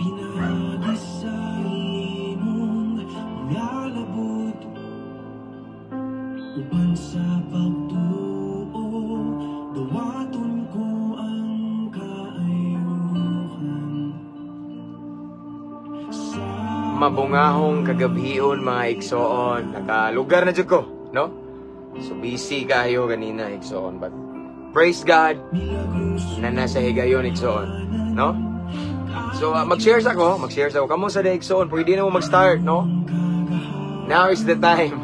Pinaagi sa imong mga labot uban sa pagtuo, dawaton ko ang kaayuhan sa Mabungahong kagabhion, mga igsoon. Nakalugar na jud ko, no? So busy kayo ganina, igsoon, but praise God na nasa higayon, igsoon, no? So mag-share sa ko, mag-share sa ko. Kamo sa igsoon, pwede na mo mag-start, no? Now is the time.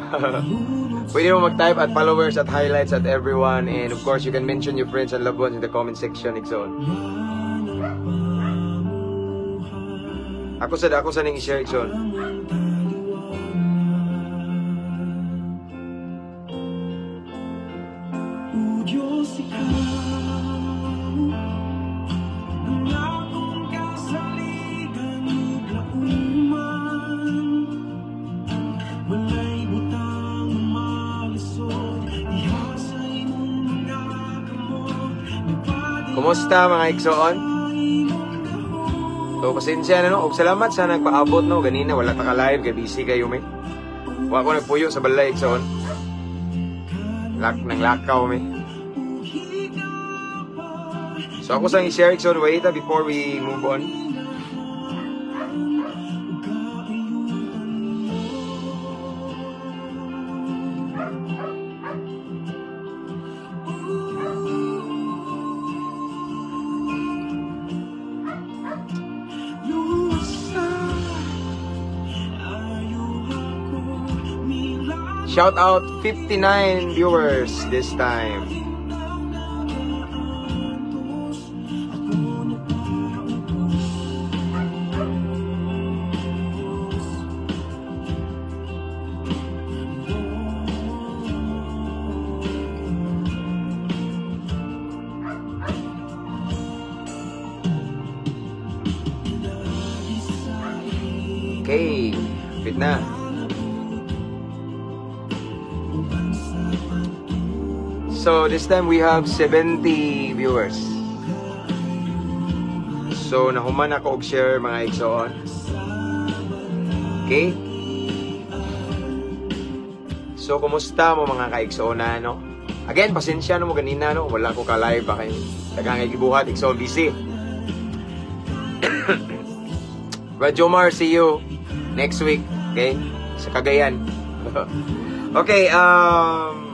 Pwede mo mag-type at followers, at highlights, at everyone, and of course you can mention your friends and loved ones in the comment section, igsoon. Ako sa ning i-share, igsoon. O Diyos, ikaw ang akong kasaligan ug lauman. Walay butang malisod diha sa imong mga kamot. Nagpadala Kumusta, mga igsoon? sa imong gahom. So pasensya na, no. Og salamat sa nagpaabot, no. Ganina wala ta ka live kay busy kayo mi. Wa ko nagpuyo sa balay, igsoon. Lak nang lakaw mi. So ako sang i-share, igsoon, wait ah, before we move on. Shout out 59 viewers this time. Okay, fit na. So this time we have 70 viewers. So nahuman ako og share, mga igsoon. Okay? So kumusta mo, mga kaigsoon, no? Again, pasensya no mo ganina, no, wala ko ka live ba kay daghang gibuhat, igsoon, busy. Brad Jomar, see you next week, okay? Sa Cagayan. Okay,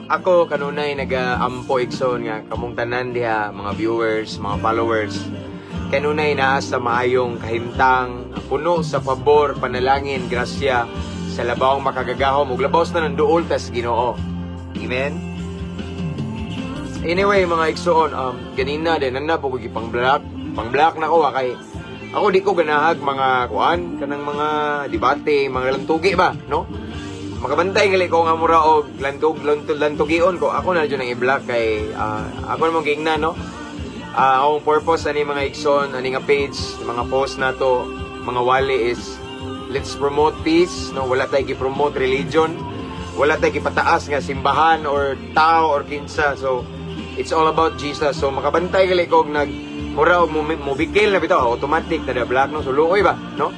ako kanunay nag-ampo, igsoon, nga kamong tanan diha, mga viewers, mga followers, kanunay naa sa maayong kahimtang, puno sa pabor, panalangin, grasya sa labawng makagagahom ug labaw sa tanan duol tas Ginoo. Amen. Anyway, mga igsoon, ganina din na po ko gipang block, pang block na ko kay ako di ko ganahag mga kuan kanang mga debate, mga lantugi ba, no? Makabantay gali ko nga mura og lantug lantug lantugion ko. Ako na jud ang i-block kay ako namang giingnan, no? Akong purpose ani, mga igsoon, ani nga page, mga post nato, mga wali, is let's promote peace, no? Wala tay gi-promote religion, wala tay gipataas nga simbahan or tao or kinsa. So it's all about Jesus. So makabantay gali ko og nag mura og mubikil na bitaw, automatic na da block, no? So luoy ba, no?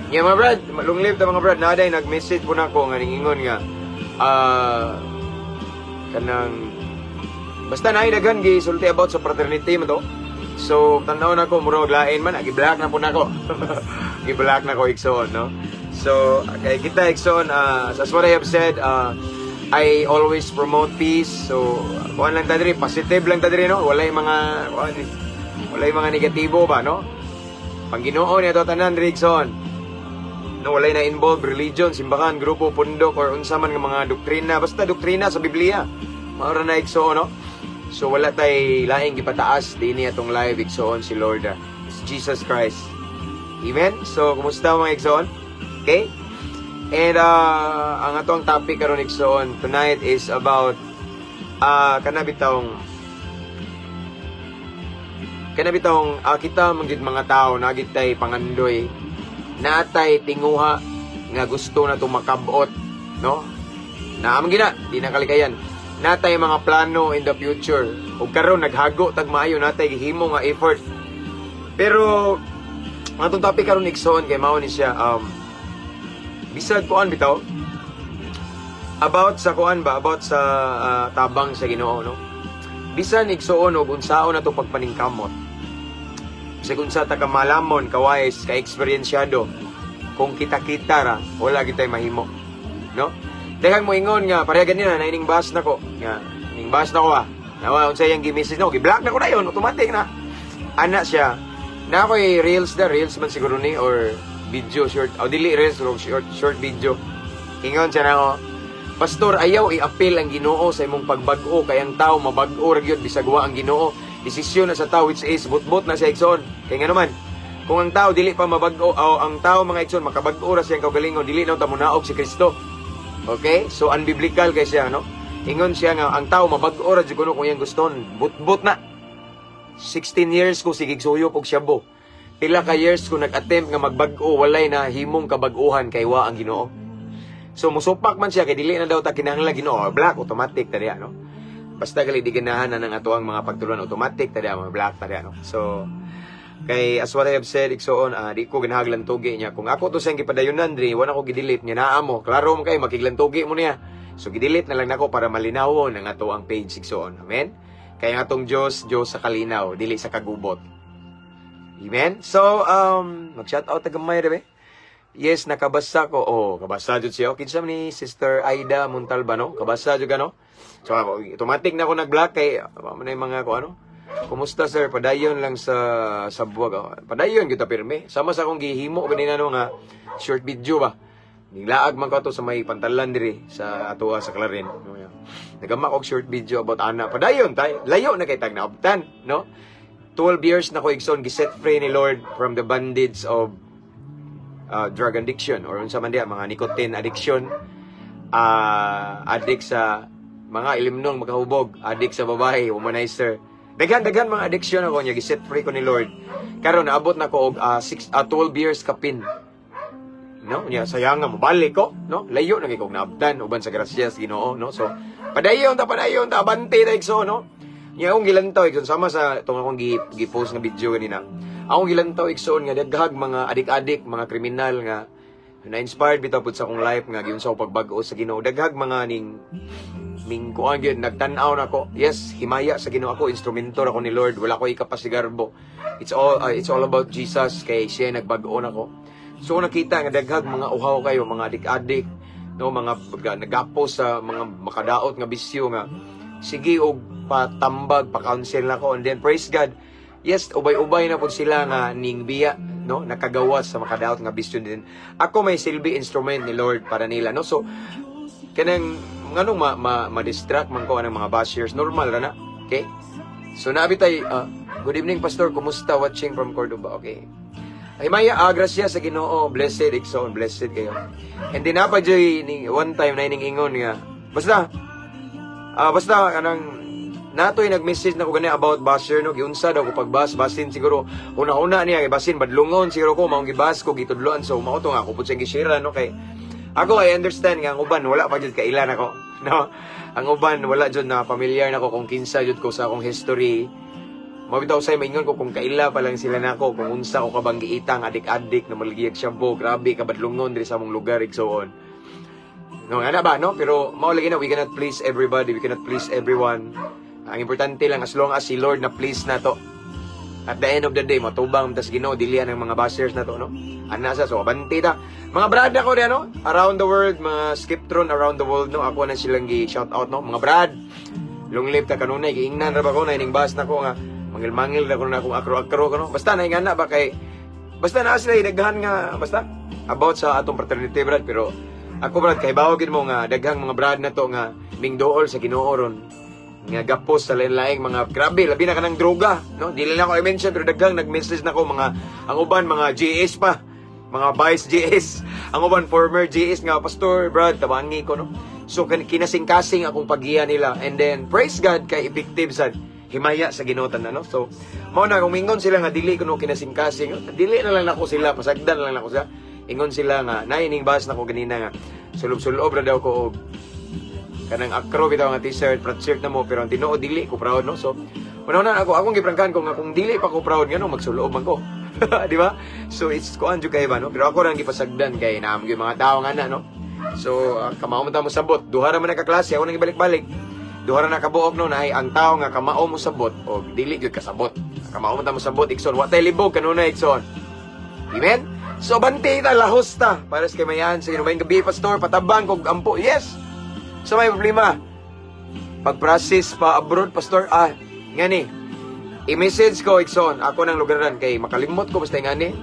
Nga mga brad, long live ta, mga brad. Naday nag-message po nako nga ningingon nga kanang basta naay daghan gisulti about sa fraternity man to. So tan-aw nako mura og lain man, gi-block na po nako. Gi-block na ko, igsoon, no? So kay kita, igsoon, as what I have said, I always promote peace. So kuan lang ta diri, positive lang ta diri, no? Walay mga kuan, walay mga negatibo ba, no? Pangginoo niya to tanan diri, igsoon. No, walay na involved religion, simbahan, grupo, pundok or unsa man nga mga doktrina, basta doktrina sa Biblia. Mao ra na, igsoon, no? So wala tay laing gipataas dinhi atong live, igsoon, si Lord. It's Jesus Christ. Amen. So kumusta, mga igsoon? Okay? And ang atong topic karon, igsoon, tonight is about kana bitawng kita man gid mga tao naa gid tay pangandoy, natay tinguha nga gusto na makabot, no? Naa man gina, di na kalikayan. Natay mga plano in the future. Ug karon naghago tag maayo, natay gihimo nga effort. Pero Ang atong topic karon, igsoon, kay mao ni siya bisag kuan bitaw, about sa kuan ba, about sa tabang sa Ginoo, no? Bisan, igsoon, og unsaon na to pagpaningkamot, bisag unsa ta ka malamon, ka-wise, ka eksperyensyado, kung kita-kita ra, wala kitay mahimo, no? Daghang mo ingon nga pareha ganina na ining bash nako nga ning bash nako ah. Nawa unsa iyang gi-message nako, gi-block na ko dayon, automatic na. Ana siya. Na ako'y reels da, reels man siguro ni or video short, o dili reels or short short video. Ingon siya nako, "Pastor, ayaw i-appeal ang Ginoo sa imong pagbag-o kay ang tao mabag-o ra gyud bisag wa ang Ginoo. Desisyon na sa tao," which is butbot na siya, igsoon. Kay ngano man, kung ang tao dili pa mabag-o o ang tao, mga igsoon, makabag-o ra siyang kaugalingon, dili na ta munaog si Kristo. Okay? So unbiblical kay siya, no? Ingon siya nga ang tao mabag-o ra jud kuno kung iyang guston. Butbot na. 16 years ko sige suyop og shabu. Pila ka years ko nag-attempt nga magbag-o, walay na himong kabag-uhan kay wa ang Ginoo. So musupak man siya kay dili na daw ta kinahanglan Ginoo, block automatic ta diya, no? Basta gali di ganahan na ng atoang mga pagtulunan, automatic ta diya, mga block ta diya, no? So kay as what I have said, igsoon, di ko ganahaglan tugi niya. Kung ako to siyang gipadayunan diri, wala ko gidelete niya naa mo. Klaro mo kay makiglantugi mo niya. So gidelete na lang nako para malinawon ang ato ang page, igsoon. Amen. Kaya ang atong Dios, Dios sa kalinaw, dili sa kagubot. Amen. So mag-shout out ta gamay ra. Yes, nakabasa ko. Oh, kabasa jud siya. Kinsa man ni Sister Aida Montalbano? Kabasa jud ka, no? So ako, automatic na ako nag-block kay mo na yung mga ko ano. "Kumusta sir, padayon lang sa buwag." Oh, padayon gyud ta pirmi. Sama sa akong gihimo ganina, no, nga short video ba. Niglaag man ko ato sa may pantalan diri sa atoa sa Clarin. No, yeah. Nagama og short video about ana. Padayon tay. Layo na kay tag naabtan, no? 12 years na ko, igsoon, giset free ni Lord from the bondage of drug addiction or unsa man diya, mga nicotine addiction, addict sa mga ilimnong makahubog, addict sa babae, womanizer, daghan daghan mga addiction ako niya. Giset free ko ni Lord. Karon naabot na ko og 6 12 years kapin, no? Niya sayang nga mobalik ko, no? Layo na kay kog naabtan uban sa grasya sa Ginoo, no? So padayon ta, padayon ta, abante ta, igsoon, no? Niya akong gilantaw, igsoon, sama sa itong akong gi-post nga video ganina. Akong gilantaw, igsoon, nga daghag mga adik-adik, mga kriminal nga na-inspired bitaw pud sa akong life nga giunsa ko pagbag-o sa Ginoo. Daghag mga ning ning kuan gyud nagtan-aw nako. Yes, himaya sa Ginoo ako, instrumento ra ko ni Lord, wala ko ikapasigarbo. It's all about Jesus kay siya nagbag-o nako. So nakita nga daghag mga uhaw kayo, mga adik-adik, no, mga nagapos sa mga makadaot nga bisyo nga sige og patambag, pa-counsel nako, and then praise God. Yes, ubay-ubay na pud sila nga ning biya, no, nakagawas sa makadaot nga bisyo din. Ako may silbi instrument ni Lord para nila, no? So kanang nganong ma-distract man ko anang mga bashers, normal ra na. Okay? So nabi tay, "Good evening, Pastor, kumusta, watching from Cordoba." Okay. Ay maya, grasya sa Ginoo, blessed, igsoon, blessed kayo. And then napa joy ni one time na ining ingon nga basta kanang natoy nag-message na ko gani about basher, no? Giunsa daw ko pag-bash, basin siguro una-una niya kay basin badlungon siguro ko maong gibas ko, gitudloan. So mao to nga ako pud siyang gi-share, no? Kay ako, I understand nga ang uban wala pa jud kailan ako, no? Ang uban wala jud na familiar nako kung kinsa jud ko sa akong history. Mao bitaw say maingon ko kung kaila pa lang sila nako kung unsa ko kabang giitang adik-adik na maligiyag shabu, grabe ka badlungon diri sa among lugar, igsoon. No, ana ba, no? Pero mao lagi na we cannot please everybody, we cannot please everyone. Ang importante lang, as long as si Lord na please na to. At the end of the day, matubang tas Ginoo, dilian ang mga bashers na to, no? Ana sa so abante ta. Mga brad ako diyan, no? Around the world, mga skiptron around the world, no? Ako na silang gi shout out, no? Mga brad. Long live ta kanunay, giingnan ra ba ko na ining bash nako nga mangil-mangil ra ko na akong akro-akro ko, no? Basta na ingana ba kay basta na sila daghan nga basta about sa atong fraternity, brad. Pero ako, brad, kay bawag gid mo nga daghang mga brad na to nga mingdool sa Ginoo ron nga gapos sa lain-laing mga grabe, labi na kanang droga, no? Dili na ako i-mention pero daghang nag-message nako, mga ang uban mga GS pa, mga vice GS, ang uban former GS nga, "Pastor, brad, tabangi ko," no? So kinasing-kasing akong paggiya nila and then praise God kay effective sad, himaya sa Ginoo tanan, no? So mao na kung mingon sila nga dili ko no kinasing-kasing, dili na lang nako sila, pasagdan na lang nako sila. Ingon sila nga naining bash nako ganina nga sulob-sulob ra daw ko og kanang akro bitaw nga t-shirt, proud shirt na mo, pero ang tinuod dili ko proud, no? So una na ako akong giprangkahan ko nga kung dili pa ko proud, ngano magsulob man ko, di ba? So it's kuan jud kay ba, no? Pero ako lang gipasagdan kay naam gyud mga tao nga na, no? So kamao man ta mo sabot, duha ra man ka klase, ako nang ibalik-balik. Duha ra na kabuok, no, na ang tao nga kamao mo sabot o dili gyud kasabot. Kamao man ta mo sabot, igsoon. Wa tay libog kanunay, igsoon. Amen? So bantay ta, lahos ta para sa kamayan sa Ginoo. Gabi, pastor, patabang kog ampo. Yes. So may problema. Pag-process pa abroad, pastor, ngani. I-message ko, igsoon, ako nang lugaran kay makalimot ko basta ngani.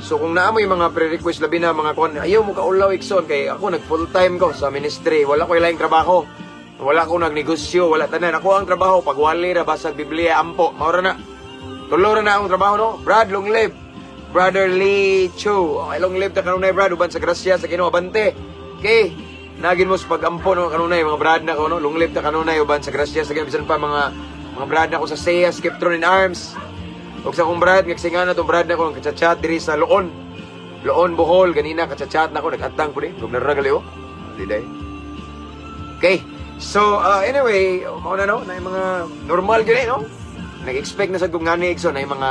So kung naa mo yung mga pre-request, labi na mga kon, ayaw mo kaulaw, igsoon, kay ako nag full time ko sa ministry, wala ko ilaing trabaho. Wala ko nagnegosyo, wala tanan. Ako ang trabaho, pagwali ra, basag Biblia, ampo, maura na. Tulo ra na akong trabaho, no? Brad, long live. Brother Lee Chu. Okay, long live ta kanunay, Brad, uban sa grasya sa Ginoo, abante. Okay. Nagin mo sa pag-ampo, no, kanunay, mga brad na ko, no? Long live ta kanunay, uban sa grasya sa Ginoo, bisan pa mga brad na ko sa SEA, Skiptron in Arms. Ug sa akong brad, ngagsinga na tong brad na ko, kachat diri sa Loon. Loon, Bohol, ganina, kachat na ko, nag-atang ko ni. Ug naragali, oh. Di day. Okay. So, anyway, mao na, no, na yung mga normal gani, no? Nag-expect na sa kong ngani, so, na yung mga,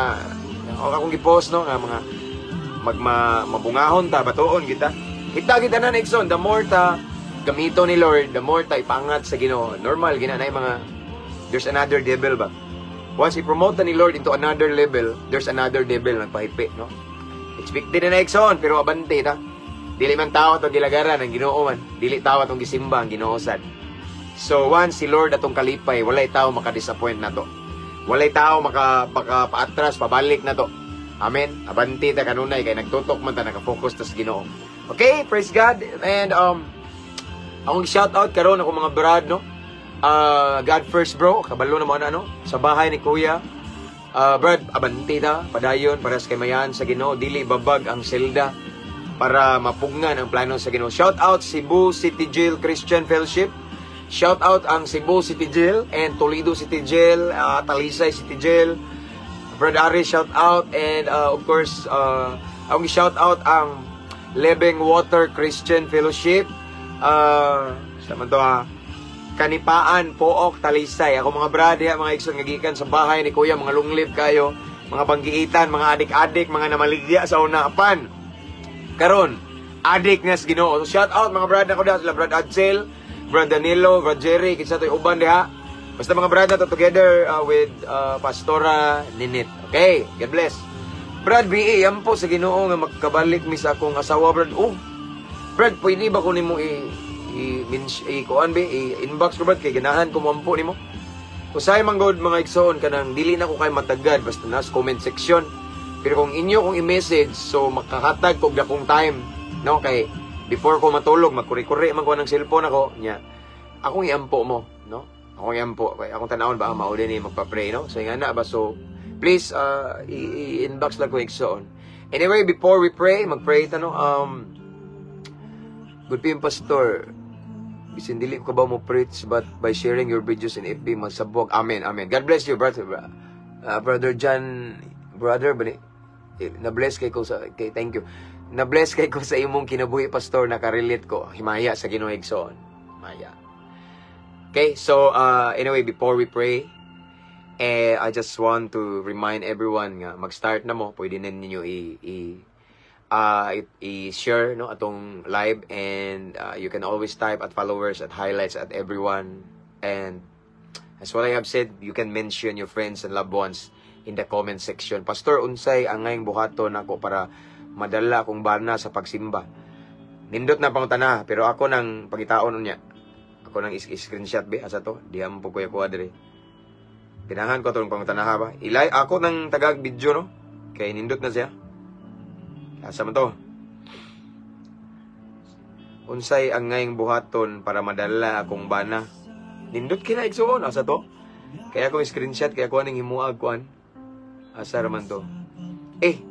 ako akong gipost, no, nga mga mabungahon ta, batuon kita. Kita kita na, igsoon, the more ta gamito ni Lord, the more ta ipangat sa Ginoo. Normal, gina na yung mga, there's another devil ba? Once i-promote ta ni Lord into another level, there's another devil nagpahipi, no? Expected na na, igsoon, pero abante ta. Dili man tao atong gilagaran, ang Ginoo man. Dili tao atong gisimba, ang Ginoo sad. So once si Lord atong kalipay, walay tao makadisappoint na to. Walay tao maka paatras, pabalik na to. Amen. Abante ta kanunay kay nagtutok man ta, nakafocus ta sa Ginoo. Okay, praise God. And akong shout out karon ako mga brad, no. God first, bro, kabalo na mo na, no, sa bahay ni Kuya. Brad, abante ta, padayon para sa kamayan sa Ginoo, dili babag ang selda para mapugngan ang plano sa Ginoo. Shout out Cebu City Jail Christian Fellowship. Shout out ang Cebu City Jail and Toledo City Jail, Talisay City Jail. Brad Ari, shout out, and of course, akong shout out ang Living Water Christian Fellowship. Sa man to ha. Kanipaan, Pook, Talisay. Ako mga brad, diha, mga igsoon nga gikan sa bahay ni Kuya, mga long live kayo, mga banggiitan, mga adik-adik, mga namaligya sa unapan. Karon, adik nga sa Ginoo. So shout out mga brad nako diha, sila Brad Adzel, Brad Danilo, Brad Jerry, kinsa to'y uban diha. Basta mga brad na to together with Pastora Ninit. Okay, God bless. Brad BA, yan po sa Ginoo nga magkabalik mi sa akong asawa, Brad. Oh, Brad, pwede ba ko nimo i kuan be, i-inbox ko, Brad, kay ganahan ko moampo nimo. Usahay man god, mga igsoon, kanang dili na ko kay matagad basta nas comment section. Pero kung inyo kong i-message, so makahatag kog dakong time, no, kay before ko matulog magkuri-kuri man ko ng cellphone ako nya. Akong iampo mo, no? Akong iampo kay akong tanawon ba mao din ni magpa-pray, no? So nga na ba, so please i-inbox lang ko, igsoon. Anyway, before we pray, mag-pray ta, no. Good PM, Pastor. Bisin dili ko ba mo preach, but by sharing your videos in FB magsabog. Amen. Amen. God bless you, brother. Brother John, brother ba ni? Eh, na-bless kay ko sa kay, thank you. Na-bless kay ko sa imong kinabuhi, pastor, nakarelate ko. Himaya sa Ginoo, igsoon. Himaya. Okay, so anyway, before we pray, eh, I just want to remind everyone nga mag-start na mo, pwede na ninyo i-share, no, atong live, and you can always type at followers, at highlights, at everyone, and as what I have said, you can mention your friends and loved ones in the comment section. Pastor, unsay angayng buhaton ako para madala akong bana sa pagsimba? Nindot na pangutana, pero ako nang pangitaon unya. Ako nang screenshot be asa to. Di mo po kuya kuha diri. Ganahan ko tong pangutana ba? Ilay ako nang tagag video, no. Kay nindot na siya. Asa man to? Unsay angayng buhaton para madala akong bana? Nindot kina, igsuon, asa to? Kaya akong screenshot kaya kuha ning himuag kuan. Asa raman to? Eh,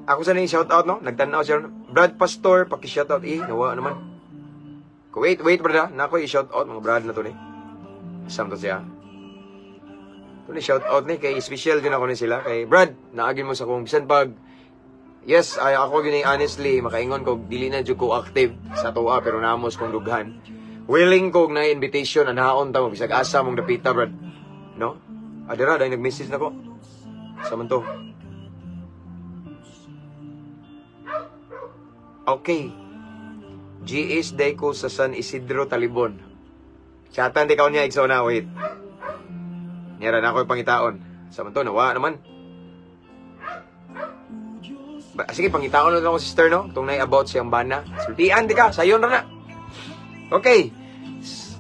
ako sa ning shout out, no? Nagtan-aw siya. Brad Pastor, paki-shout out eh, nawa naman. Wait, wait, brother. Na ako i-shout out mga brad na to ni. Asam to siya. Ito ni shout out ni kay special din ako ni sila kay Brad, naagin mo sa kung bisan pag. Yes, ay ako gini, honestly, makaingon ko dili na jud ko active sa tuwa, pero namos kong dughan. Willing ko na invitation anhaon ta mo bisag asa mong dapita, Brad. No? Adara dai nag-message na ko. Sa man to? Okay. GS day ko sa San Isidro, Talibon. Chatan di ka niya, igsoon na, wait. Nira na ako yung pangitaon. Sa man to, nawa naman. Ba, sige, pangitaon na lang ako, sister, no? Itong na about siyang bana. Sultian, di ka, sayon na na. Okay.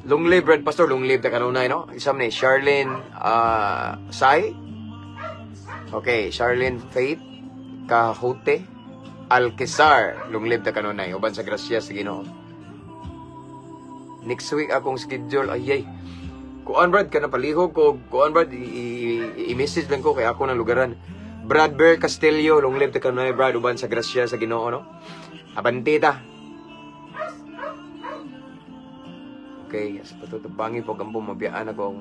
Long live, Red Pastor. Long live ta kanunay, no? Isam ni Charlene Sai. Okay, Charlene Faith Kahute Alquezar. Long live ta kanunay. Uban sa grasya sa Ginoo. Next week akong schedule. Ay, ay. Kuan, Brad, ka na palihog ko. Kuan, Brad, i-message lang ko kay ako ng lugaran. Brad Bear Castillo, long live ta kanunay, Brad. Uban sa grasya sa Ginoo, no? Abante ta. Okay, sa patutubangin po gampo mabiyaan ako.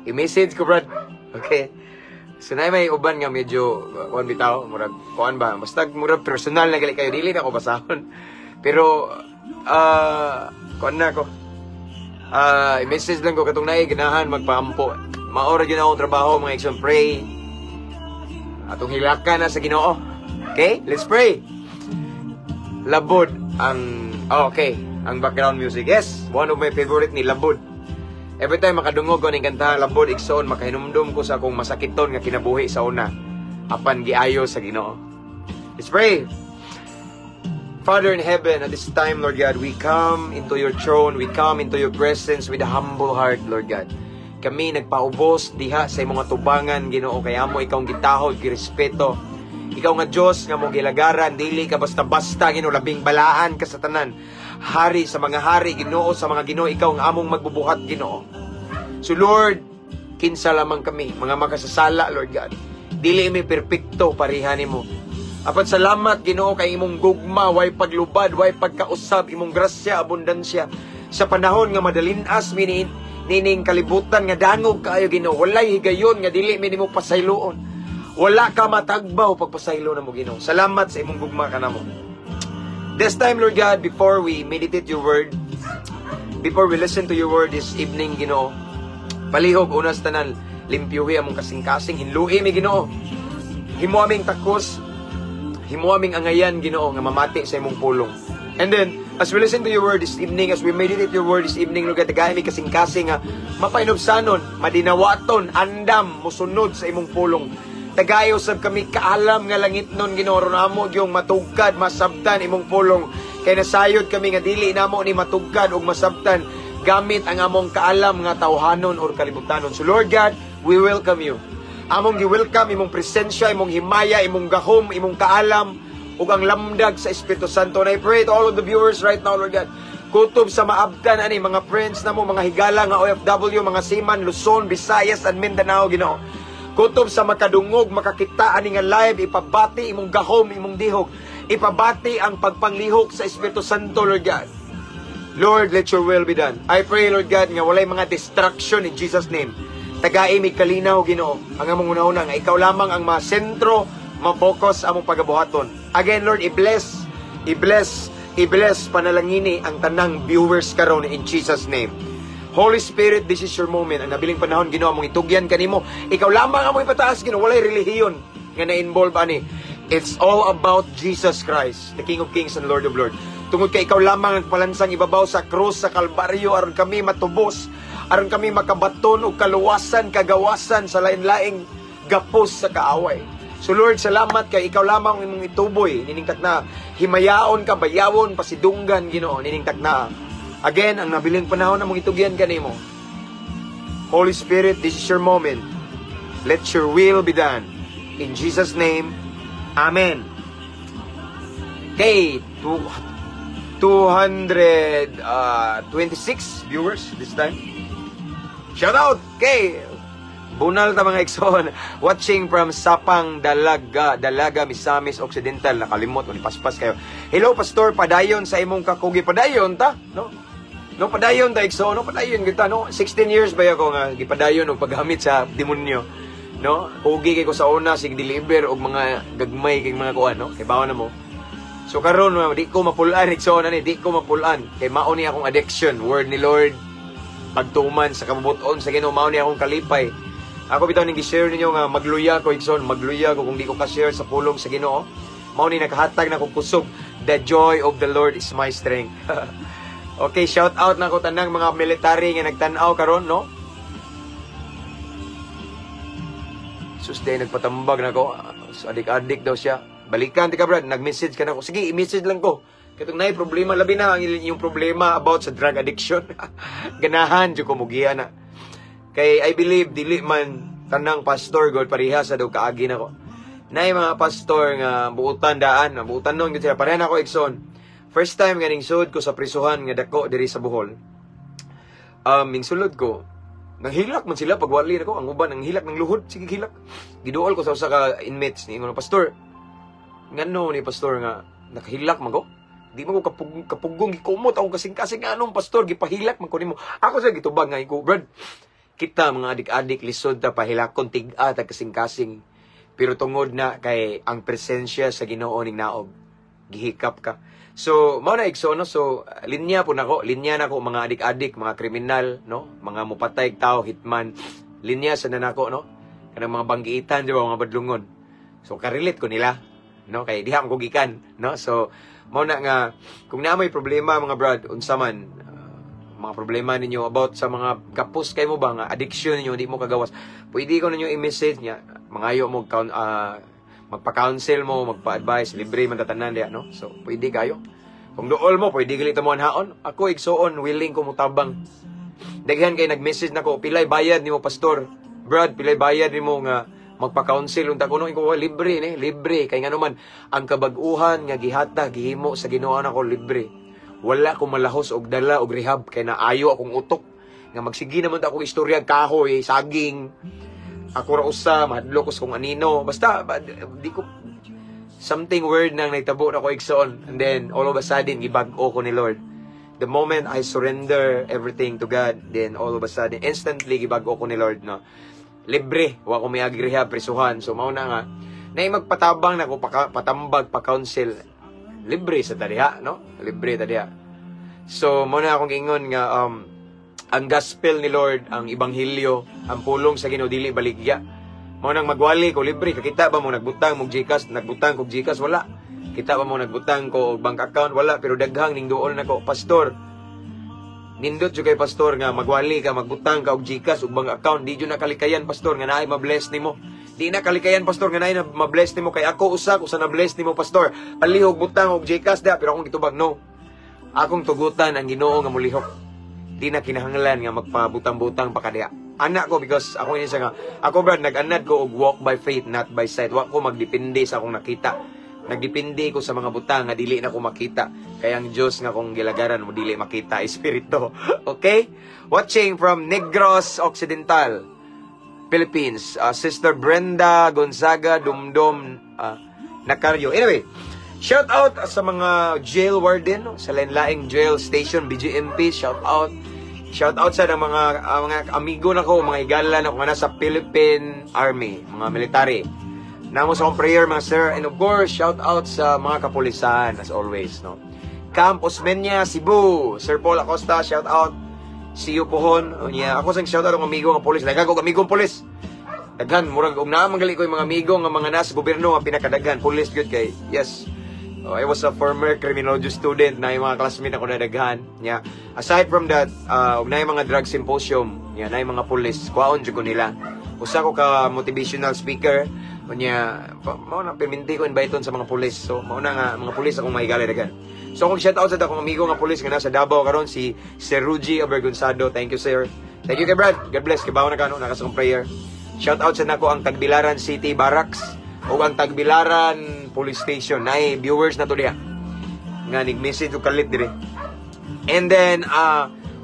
I-message ko, Brad. Okay. So na may uban nga medyo kuan bitaw, murag kuan ba, basta murag personal na gali kayo, dili na ako basahon. Pero kuan na ako. I-message lang ko katong naay ganahan magpaampo. Maora gyud akong trabaho, mga igsoon, pray. Atong hilakan na sa Ginoo. Okay? Let's pray. Labod ang oh, okay, ang background music. Yes, one of my favorite ni Labod. Every time makadungog ko ning kanta Labod, igsoon, makahinumdum ko sa akong masakiton nga kinabuhi sa una. Apan giayo sa Ginoo. Let's pray. Father in heaven, at this time, Lord God, we come into your throne, we come into your presence with a humble heart, Lord God. Kami nagpaubos diha sa imong atubangan, Ginoo, kay amo ikaw ang gitahod, girespeto. Ikaw nga Dios nga mong gilagaran, dili ka basta-basta, Ginoo, labing balaan ka sa tanan. Hari sa mga hari, Ginoo sa mga Ginoo, ikaw ang among magbubuhat, Ginoo. So Lord, kinsa lamang kami, mga makasasala, Lord God. Dili mi perpekto pareha nimo. Apan salamat, Ginoo, kay imong gugma way paglubad, way pagkausab, imong grasya abundansya. Sa panahon nga madalin-as mi nining kalibutan nga dangog kaayo, Ginoo, walay higayon nga dili mi nimo pasayloon. Wala ka matagbaw pagpasaylo namo, Ginoo. Salamat sa imong gugma kanamo. This time, Lord God, before we meditate your word, before we listen to your word this evening, Ginoo, palihog unas tanan, limpyuhi among kasing-kasing, hinlui mi, Ginoo. Himo aming takos, himo aming angayan, Ginoo, nga mamati sa imong pulong. And then, as we listen to your word this evening, as we meditate your word this evening, Lord God, tagay mi kasing-kasing nga mapainubsanon, madinawaton, andam, musunod sa imong pulong. Tagayo sab kami kaalam nga langit nun, Ginoo, ron amo gyung matugkad, masabtan imong pulong. Kay nasayod kami nga dili namo ni matugkad ug masabtan gamit ang among kaalam nga tawhanon or kalibutanon. So Lord God, we welcome you. Among gi-welcome imong presensya, imong himaya, imong gahom, imong kaalam ug ang lamdag sa Espiritu Santo. And I pray to all of the viewers right now, Lord God, kutob sa maabtan ani mga friends namo, mga higala nga OFW, mga seaman, Luzon, Visayas and Mindanao, Ginoo. Kutob sa makadungog, makakita ani nga live, ipabati imong gahom, imong dihog. Ipabati ang pagpanglihok sa Espiritu Santo, Lord God. Lord, let your will be done. I pray, Lord God, nga walay mga distraction in Jesus' name. Tagai mig kalinaw, Ginoo. Ang among una-una nga ikaw lamang ang masentro, ma-focus among pagabuhaton. Again, Lord, i-bless, i-bless, i-bless panalangini ang tanang viewers karon in Jesus' name. Holy Spirit, this is your moment. Ang nabiling panahon, Ginoo, among itugyan kanimo. Ikaw lamang among ipataas, Ginoo. Walay relihiyon nga na-involve ani. It's all about Jesus Christ, the King of Kings and Lord of Lords. Tungod kay ikaw lamang ang palansang ibabaw sa krus sa Kalbaryo aron kami matubos, aron kami makabaton og kaluwasan, kagawasan sa lain-laing gapos sa kaaway. So Lord, salamat kay ikaw lamang ang imong ituboy nining takna. Himayaon ka, bayawon, pasidunggan, Ginoo, nining takna. Again, ang nabiling panahon among itugyan kanimo. Holy Spirit, this is your moment. Let your will be done. In Jesus' name, Amen. Okay, 226 viewers this time. Shout out! Okay! Bunal ta, mga igsoon. Watching from Sapang Dalaga, Dalaga, Misamis Occidental. Nakalimot, o paspas kayo. Hello, Pastor, padayon sa imong kakugi. Padayon ta, no? No, padayon ta, igsoon, no? Padayon kita, no? 16 years ba ako nga gipadayon og paggamit sa demonyo. No? Kugi kay ko sa una, sig deliver og mga gagmay kay mga kuan, no? Kay bawa na mo. So karon di ko mapulan, igsoon ani, di ko mapulan kay mao ni akong addiction, word ni Lord, pagtuman sa kabubuton sa Ginoo, mao ni akong kalipay. Ako bitaw ning gi-share ninyo nga magluya ko, igsoon, magluya ko kung di ko ka-share sa pulong sa Ginoo. Mao ni nakahatag na kong kusog. The joy of the Lord is my strength. Okay, shout out na ko tanang mga military nga nagtan-aw karon, no? Sus, day nagpatambag na ko. Adik-adik daw siya. Balikan ti ka, Brad, nag-message ka na ko. Sige, i-message lang ko. Katong naay problema, labi na ang inyong problema about sa drug addiction. Ganahan jud ko mugiya na. Kay I believe dili man tanang pastor god pareha sa daw kaagi nako. Naay mga pastor nga buutan daan, buutan nun gud sila. Pareha na ako, igsoon. First time nga ning sud ko sa prisuhan nga dako diri sa Bohol. Ning sulod ko, nanghilak man sila pagwali nako, ang uban nanghilak ng luhod, sige hilak. Giduol ko sa usa ka inmates ni ingon, "Pastor, ngano ni pastor nga nakahilak man ko? Di man ko kapugong, gikumot ako kasing-kasing, anong pastor gipahilak man ko nimo." Ako sa gitubag nga ko, "Brad, kita mga adik-adik lisod ta pahilakon, tig-a ta kasing-kasing. Pero tungod na kay ang presensya sa Ginoo ning naog, gihikap ka." So, mao na, igsoon, no? So, linya po nako, linya nako mga adik-adik, mga kriminal, no? Mga mupatay tao, hitman. Linya sa nako, no? Kanang mga banggiitan, di ba, mga badlungon. So, karelate ko nila, no? Kay diha ko gikan, no? So, mao na nga kung naa may problema, mga brad, unsa man mga problema ninyo about sa mga kapos kay mo ba nga addiction ninyo, di mo kagawas, pwede ko ninyo i-message niya, mangayo mo magpa-counsel mo, magpa-advise, libre man tatanan diya, no? So, pwede kayo. Kung duol mo, pwede gali mo haon. Ako, igsoon, willing ko mutabang. Daghan kay nag-message nako, "Pilay bayad nimo, pastor? Brad, pilay bayad nimo nga magpa-counsel unta kuno?" Ko, "Libre ni, libre." Kay ngano man ang kabag-uhan nga gihatag, gihimo sa Ginoo nako, libre. Wala ko malahos og dala og rehab kay naayo akong utok. Nga magsige naman ta akong istorya, kahoy, saging. Ako ra usa, mahadlok ko sa kung anino. Basta di ko something weird nang nahitabo na ko, igsoon. And then all of a sudden gibag-o ko ni Lord. The moment I surrender everything to God, then all of a sudden instantly gibag-o ko ni Lord, no. Libre, wa ko may rehab, prisuhan. So mao na nga nay magpatabang na ko patambag, pa counsel, libre sa tadiha, no? Libre tadiha. So mao na akong ingon nga ang gospel ni Lord, ang ebanghelyo, ang pulong sa Ginoo dili baligya. Mao nang magwali ko libre, kakita ba mo nagbutang mo GCash, nagbutang ko GCash, wala. Kita ba mo nagbutang ko og bank account, wala, pero daghang ning duol nako, "Pastor, nindot jud kay pastor nga magwali ka, magbutang ka og GCash ug bank account, di jud nakalikayan, pastor, nga naay ma-bless nimo. Di na kalikayan, pastor, nga naay na ma-bless nimo kay ako usa ko sa na-bless nimo, pastor. Palihog butang og GCash da." Pero akong gitubag, "No. Akong tugutan ang Ginoo nga mulihok. Di na kinahanglan nga magpabutang-butang pa kadiha." Anak ko, because ako ini siya nga ako, brad, nag-anad ko og walk by faith, not by sight. Wa ko magdepende sa akong nakita. Nagdepende ko sa mga butang nga dili na ko makita. Kaya ang Dios nga kong gilagaran mo dili makita, espiritu. Okay? Watching from Negros Occidental, Philippines. Sister Brenda Gonzaga Dumdum Nakaryo. Anyway, shout out sa mga jail warden, no? Sa lain-laing jail station, BJMP, shout out. Shout out sa mga amigo nako, mga higala nako nga nasa Philippine Army, mga military. Namo sa akong prayer, mga sir, and of course, shout out sa mga kapulisan as always, no. Camp Osmeña, Cebu, Sir Paul Acosta, shout out. See you pohon. Unya, ako sang shout out ang amigo nga pulis. Daghan ko amigong pulis. Daghan, murag og naa man gali ko yung mga amigo nga mga nasa gobyerno nga pinakadaghan pulis gyud kay yes. Oh, I was a former criminology student na yung mga classmate ako na daghan. Nya. Aside from that, og na yung mga drug symposium, nya na yung mga pulis, kuwaon jud ko nila. Usa ko ka motivational speaker. Unya, mao na perminti ko invite sa mga pulis. So mao na nga mga pulis akong mahigala daghan. So akong shout out sa akong amigo nga pulis nga nasa Davao karon, si Sir Rugy Abergonzado. Thank you, sir. Thank you kay Brad. God bless. Kibaw na kano naka sa akong prayer. Shout out sa nako ang Tagbilaran City Barracks o ang Tagbilaran Police Station. Nay viewers na to diha. Nga nig-message og kalit dire. And then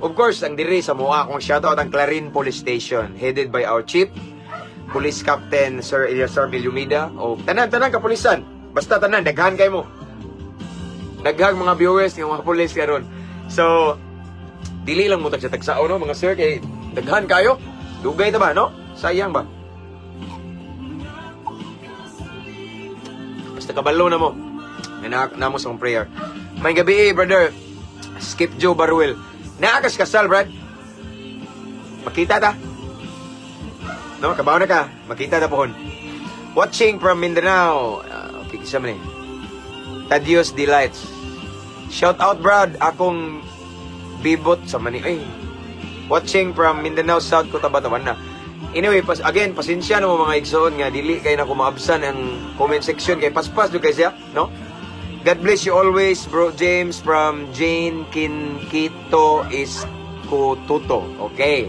of course, ang diri sa mua, akong shout out ang Clarin Police Station headed by our chief Police Captain Sir Eliasar Villumida o tanan-tanan kapulisan. Basta tanan, daghan kay mo. Daghang mga viewers nga mga pulis karon. So dili lang mo tag sa tagsao, no, mga sir, kay daghan kayo. Dugay ta ba, no? Sayang ba? Basta kabalo na mo. Na namo sa akong prayer. May gabi, eh, brother. Skip Joe Baruel. Naakas kasal, brad. Makita ta. No, kabaw na ka. Makita ta pohon. Watching from Mindanao. Okay, kisa man eh. Tadios Delights. Shout out, Brad, akong bibot sa mani. Ay, watching from Mindanao, South Cotabato man na. Anyway, again, pasensya na mo, mga igsoon, nga dili kay na ko maabsan ang comment section kay paspas jud kay siya, no? God bless you always, Bro James, from Jane Kinkito Iskututo. Okay.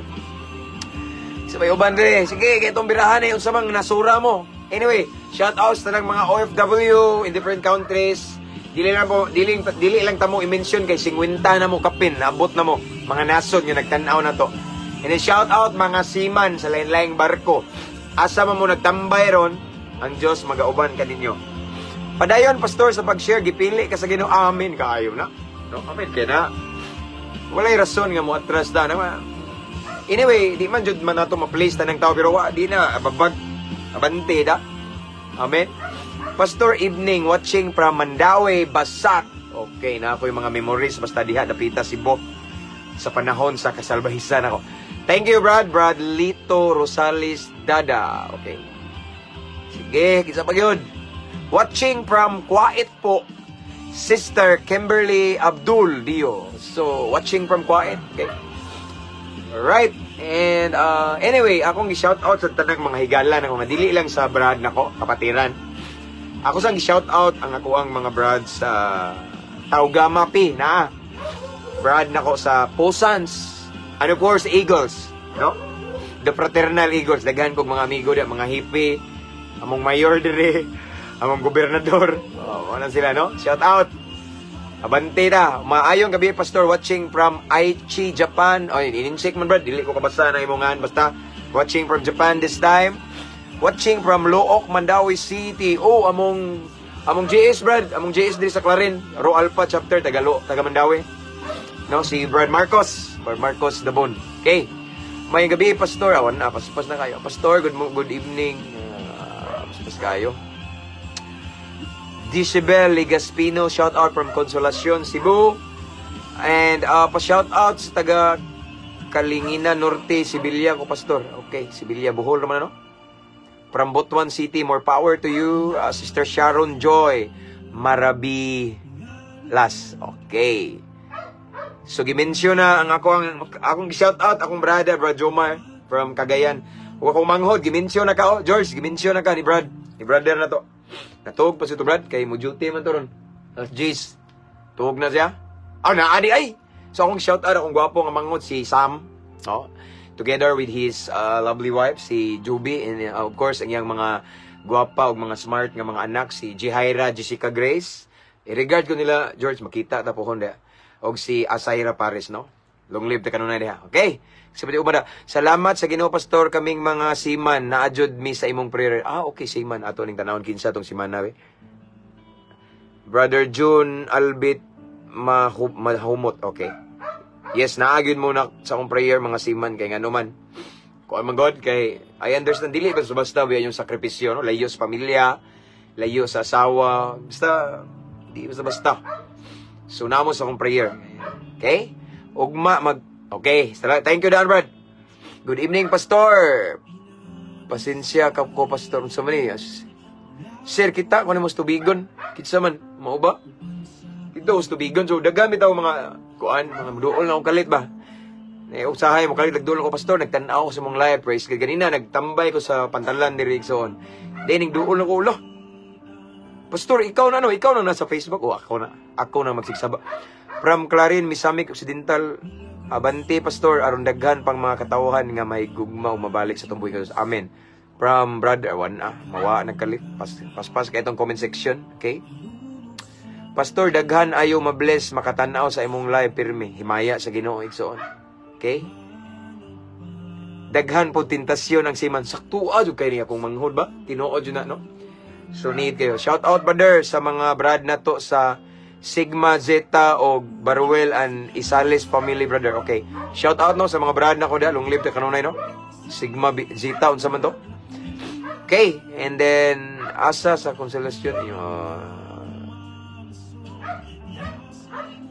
Sa may uban dire. Sige, kay itong birahan eh, unsa mang nasura mo. Anyway, shout out sa tanang mga OFW in different countries. Dili lang po, dili, dili lang tamo i-mention kay 50 na mo kapin, naabot na mo mga nasod nga nagtan-aw na to. And then shout out mga seaman sa lain-laing barko. Asa man mo nagtambay ron, ang Diyos magauban kaninyo. Padayon, Pastor, sa pag-share, gipili ka sa Ginoo. Amen kaayo na. No, amen kay na. Walay rason nga mo atras da na. Anyway, di man jud man nato ma-place tanang tao, pero wa di na babag abante da. Amen. Pastor, evening, watching from Mandaue, Basak. Okay na ako yung mga memories basta diha dapita Cebu sa panahon sa kasalbahisan ako. Thank you, Brad. Brad Lito Rosales Dada. Okay. Sige, kinsa pa gyud? Watching from Kuwait po, Sister Kimberly Abdul Dio. So, watching from Kuwait. Okay. Alright. And anyway, akong i-shout out sa tanang mga higala na mga dili lang sa brad nako, kapatiran. Ako sang i-shout out ang ako ang mga brad sa Tau Gamma Pi na. Brad nako sa Posans. And of course, Eagles, no? The Fraternal Eagles. Daghan kog mga amigo di, mga hippie, among mayor dire, among gobernador. Oh, wala sila, no? Shout out. Abante ta. Maayong gabi, Pastor, watching from Aichi, Japan. Oy, in-check man, Brad. Dili ko kabasa na imong ngan. Basta, watching from Japan this time. Watching from Looc, Mandaue City. Oh, among JS, Brad. Among JS diri sa Clarin. Ro Alpha chapter, Tagalo, taga Mandaue. No, si Brad Marcos. Brad Marcos Dabon. Okay. Maayong gabi, Pastor. Awan na, paspas na kayo. Pastor, good evening. Paspas kayo. Disibel Ligaspino, shout out from Consolacion, Cebu. And pa-shout out sa taga Kalingina Norte, Sibilya ko, Pastor. Okay, Sibilya, Bohol naman, ano? From Butuan City, more power to you, Sister Sharon Joy Marabi Las. Okay. So gimension na ang ako ang akong shout out akong brother, Brad Jomar from Cagayan. Ug akong manghod, gimension na ka, oh, George, gimension na ka ni Brad. Ni brother na to. Natuog pa si to, Brad, kay mo duty man to ron. Alas 10. Tuog na siya. Ah, naadi ay. So akong shout out akong gwapo nga manghod si Sam, no? Together with his lovely wife si Juby and of course ang iyang mga gwapa ug mga smart nga mga anak, si Jihaira Jessica Grace. I-regard ko nila, George, makita ta pohon diha. Og si Asaira Pares, no? Long live ta kanunay diha. Okay. Sabi di umada, salamat sa Ginoo, Pastor, kaming mga seaman naadjud mi sa imong prayer. Ah, okay, seaman ato ning tanawon kinsa tong seaman na be. Brother June Albit Mahumot. Okay. Yes, naagin mo na sa akong prayer mga seaman kay ngano man. Kuan man God kay I understand, dili basta basta yung sakripisyo, no? Layo sa pamilya, layo sa asawa, basta di basta basta. So namo sa akong prayer. Okay? Ugma mag. Okay, thank you Dan, Brad. Good evening, Pastor. Pasensya ka ko, Pastor, unsa man ni? Sir, kita ko nimo sa tubigon. Kinsa man, mao ba? Dito sa tubigon. So daghan bitaw mga kuan, mga muduol na akong kalit ba. Eh, usahay mo kalit nagduol ko, Pastor, nagtan-aw ko sa mong live, praise God. Ganina nagtambay ko sa pantalan ni Rigson. Then duol na ko ulo. Pastor, ikaw na, no, ikaw na nasa Facebook. Oh, ako na. Ako na magsigsaba. From Clarin, Misamis Occidental, abante, Pastor, aron daghan pang mga katawhan nga may gugma o mabalik sa tumbuhi ka. Amen. From brother, awan ah, mawa nagkalit. Pas, paspas kay itong comment section, okay? Pastor, daghan ayo mabless makatanaw sa imong live pirmi. Himaya sa Ginoo, igsoon. Okay? Daghan po tentasyon ang seaman. Saktua jud kay niya kung manghod ba? Tinuod jud na, no? So need kayo. Shout out, brother, sa mga brad na to sa Sigma Zeta o Baruel and Isales family, brother. Okay. Shout out, no, sa mga brad na ko da, long live ta kanunay, no. Sigma Zeta unsa man to? Okay, and then asa sa Consolacion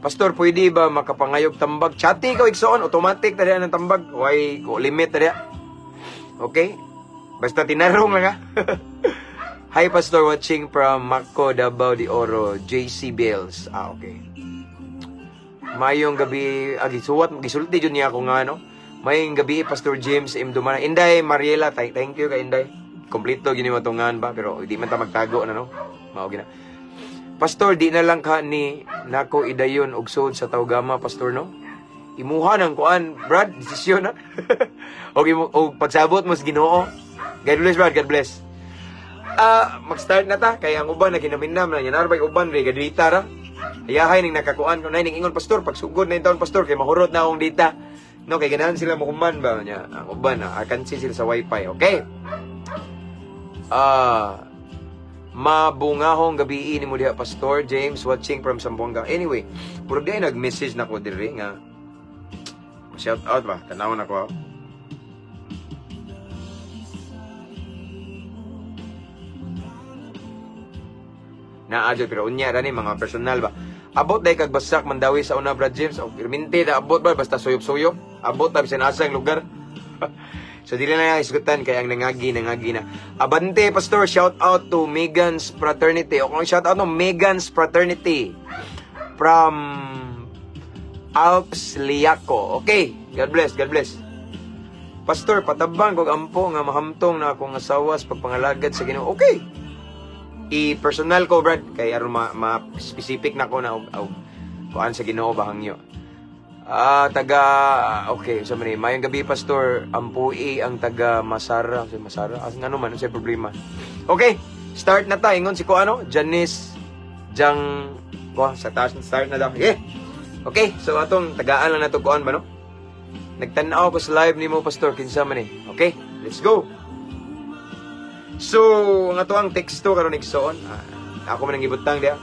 Pastor, pwede ba makapangayog tambag? Chatty ka igsoon, automatic ta ng tambag. Why ko limit ta. Okay? Basta tinarong lang ha. Hi, Pastor, watching from Maco, Davao de Oro, JC Bills. Ah, okay. Mayong gabi, agi suwat, gisulti jud niya ako nga, no? Mayong gabi, Pastor James M. Dumana. Inday, Mariela, thank you kay Inday. Kompleto gini mo tungan ba, pero di man ta magtago na, no? Mao gina. Pastor, di na lang ka ni nako idayon og sud sa Tawgama, Pastor, no? Imuha ng kuan, Brad, desisyon na. Og imo og pagsabot mo sa Ginoo. God bless, Brad, God bless. Ah, mag-start na ta kay ang uban na ginaminam na yan bay uban re gadita ra. Ayahay ning nakakuan ko ning ingon, "Pastor, pagsugod na taon, Pastor, kay mahurot na akong data." No, kay ganahan sila mokuman ba nya. Ang uban na akansi sila sa wifi. Okay. Ah, mabungahong gabi ni mo diha, Pastor James, watching from Zamboanga. Anyway, puro di ay nag-message na ko diri nga shout out ba? Tanawon ako. Ah. Naa jud, pero unya ra ni mga personal ba. Abot day kag basak Mandawi sa una, Brad James. O perminti da abot ba, basta suyop-suyop. Abot ta bisan asang lugar. So dili na isgutan kay ang nangagi nangagi na. Abante, Pastor, shout out to Megan's Fraternity. O kung shout out no Megan's Fraternity from Alps Liaco. Okay, God bless, God bless. Pastor, patabang kog ampo nga mahamtong na akong asawa sa pagpangalagad sa Ginoo. Okay. I-personal ko, Brad, kay aron ma specific na ko na og kuan sa Ginoo ba hangyo. Ah, taga okay, sa man ni mayong gabi, Pastor, ampui ang taga Masara, sa Masara. As ngano man unsay problema? Okay, start na ta ingon si ko ano, Janice Jang ko sa taas, start na daw. Yeah. Okay, so atong tagaan lang nato kuan ba, no? Nagtan-aw ko sa live nimo, Pastor, kinsa man ni. Okay, let's go. So, ang ato ang teksto karon, igsoon, ako man ang gibutang diha.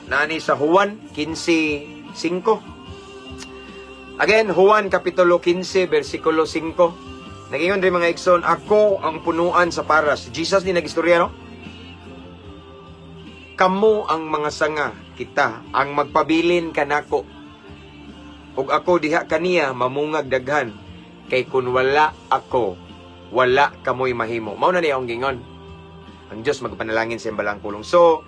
Nani sa Juan 15:5. Again, Juan Kapitulo 15, versikulo 5. Nagingon rin mga igsoon, "Ako ang punuan sa paras." Jesus ni nagistorya, no? "Kamo ang mga sanga, kita, ang magpabilin kanako. Ug ako diha kaniya mamungag daghan, kay kun wala ako, wala kamoy mahimo." Mao na niya akong gingon. Ang Diyos magpanalangin sa iyang balang pulong. So,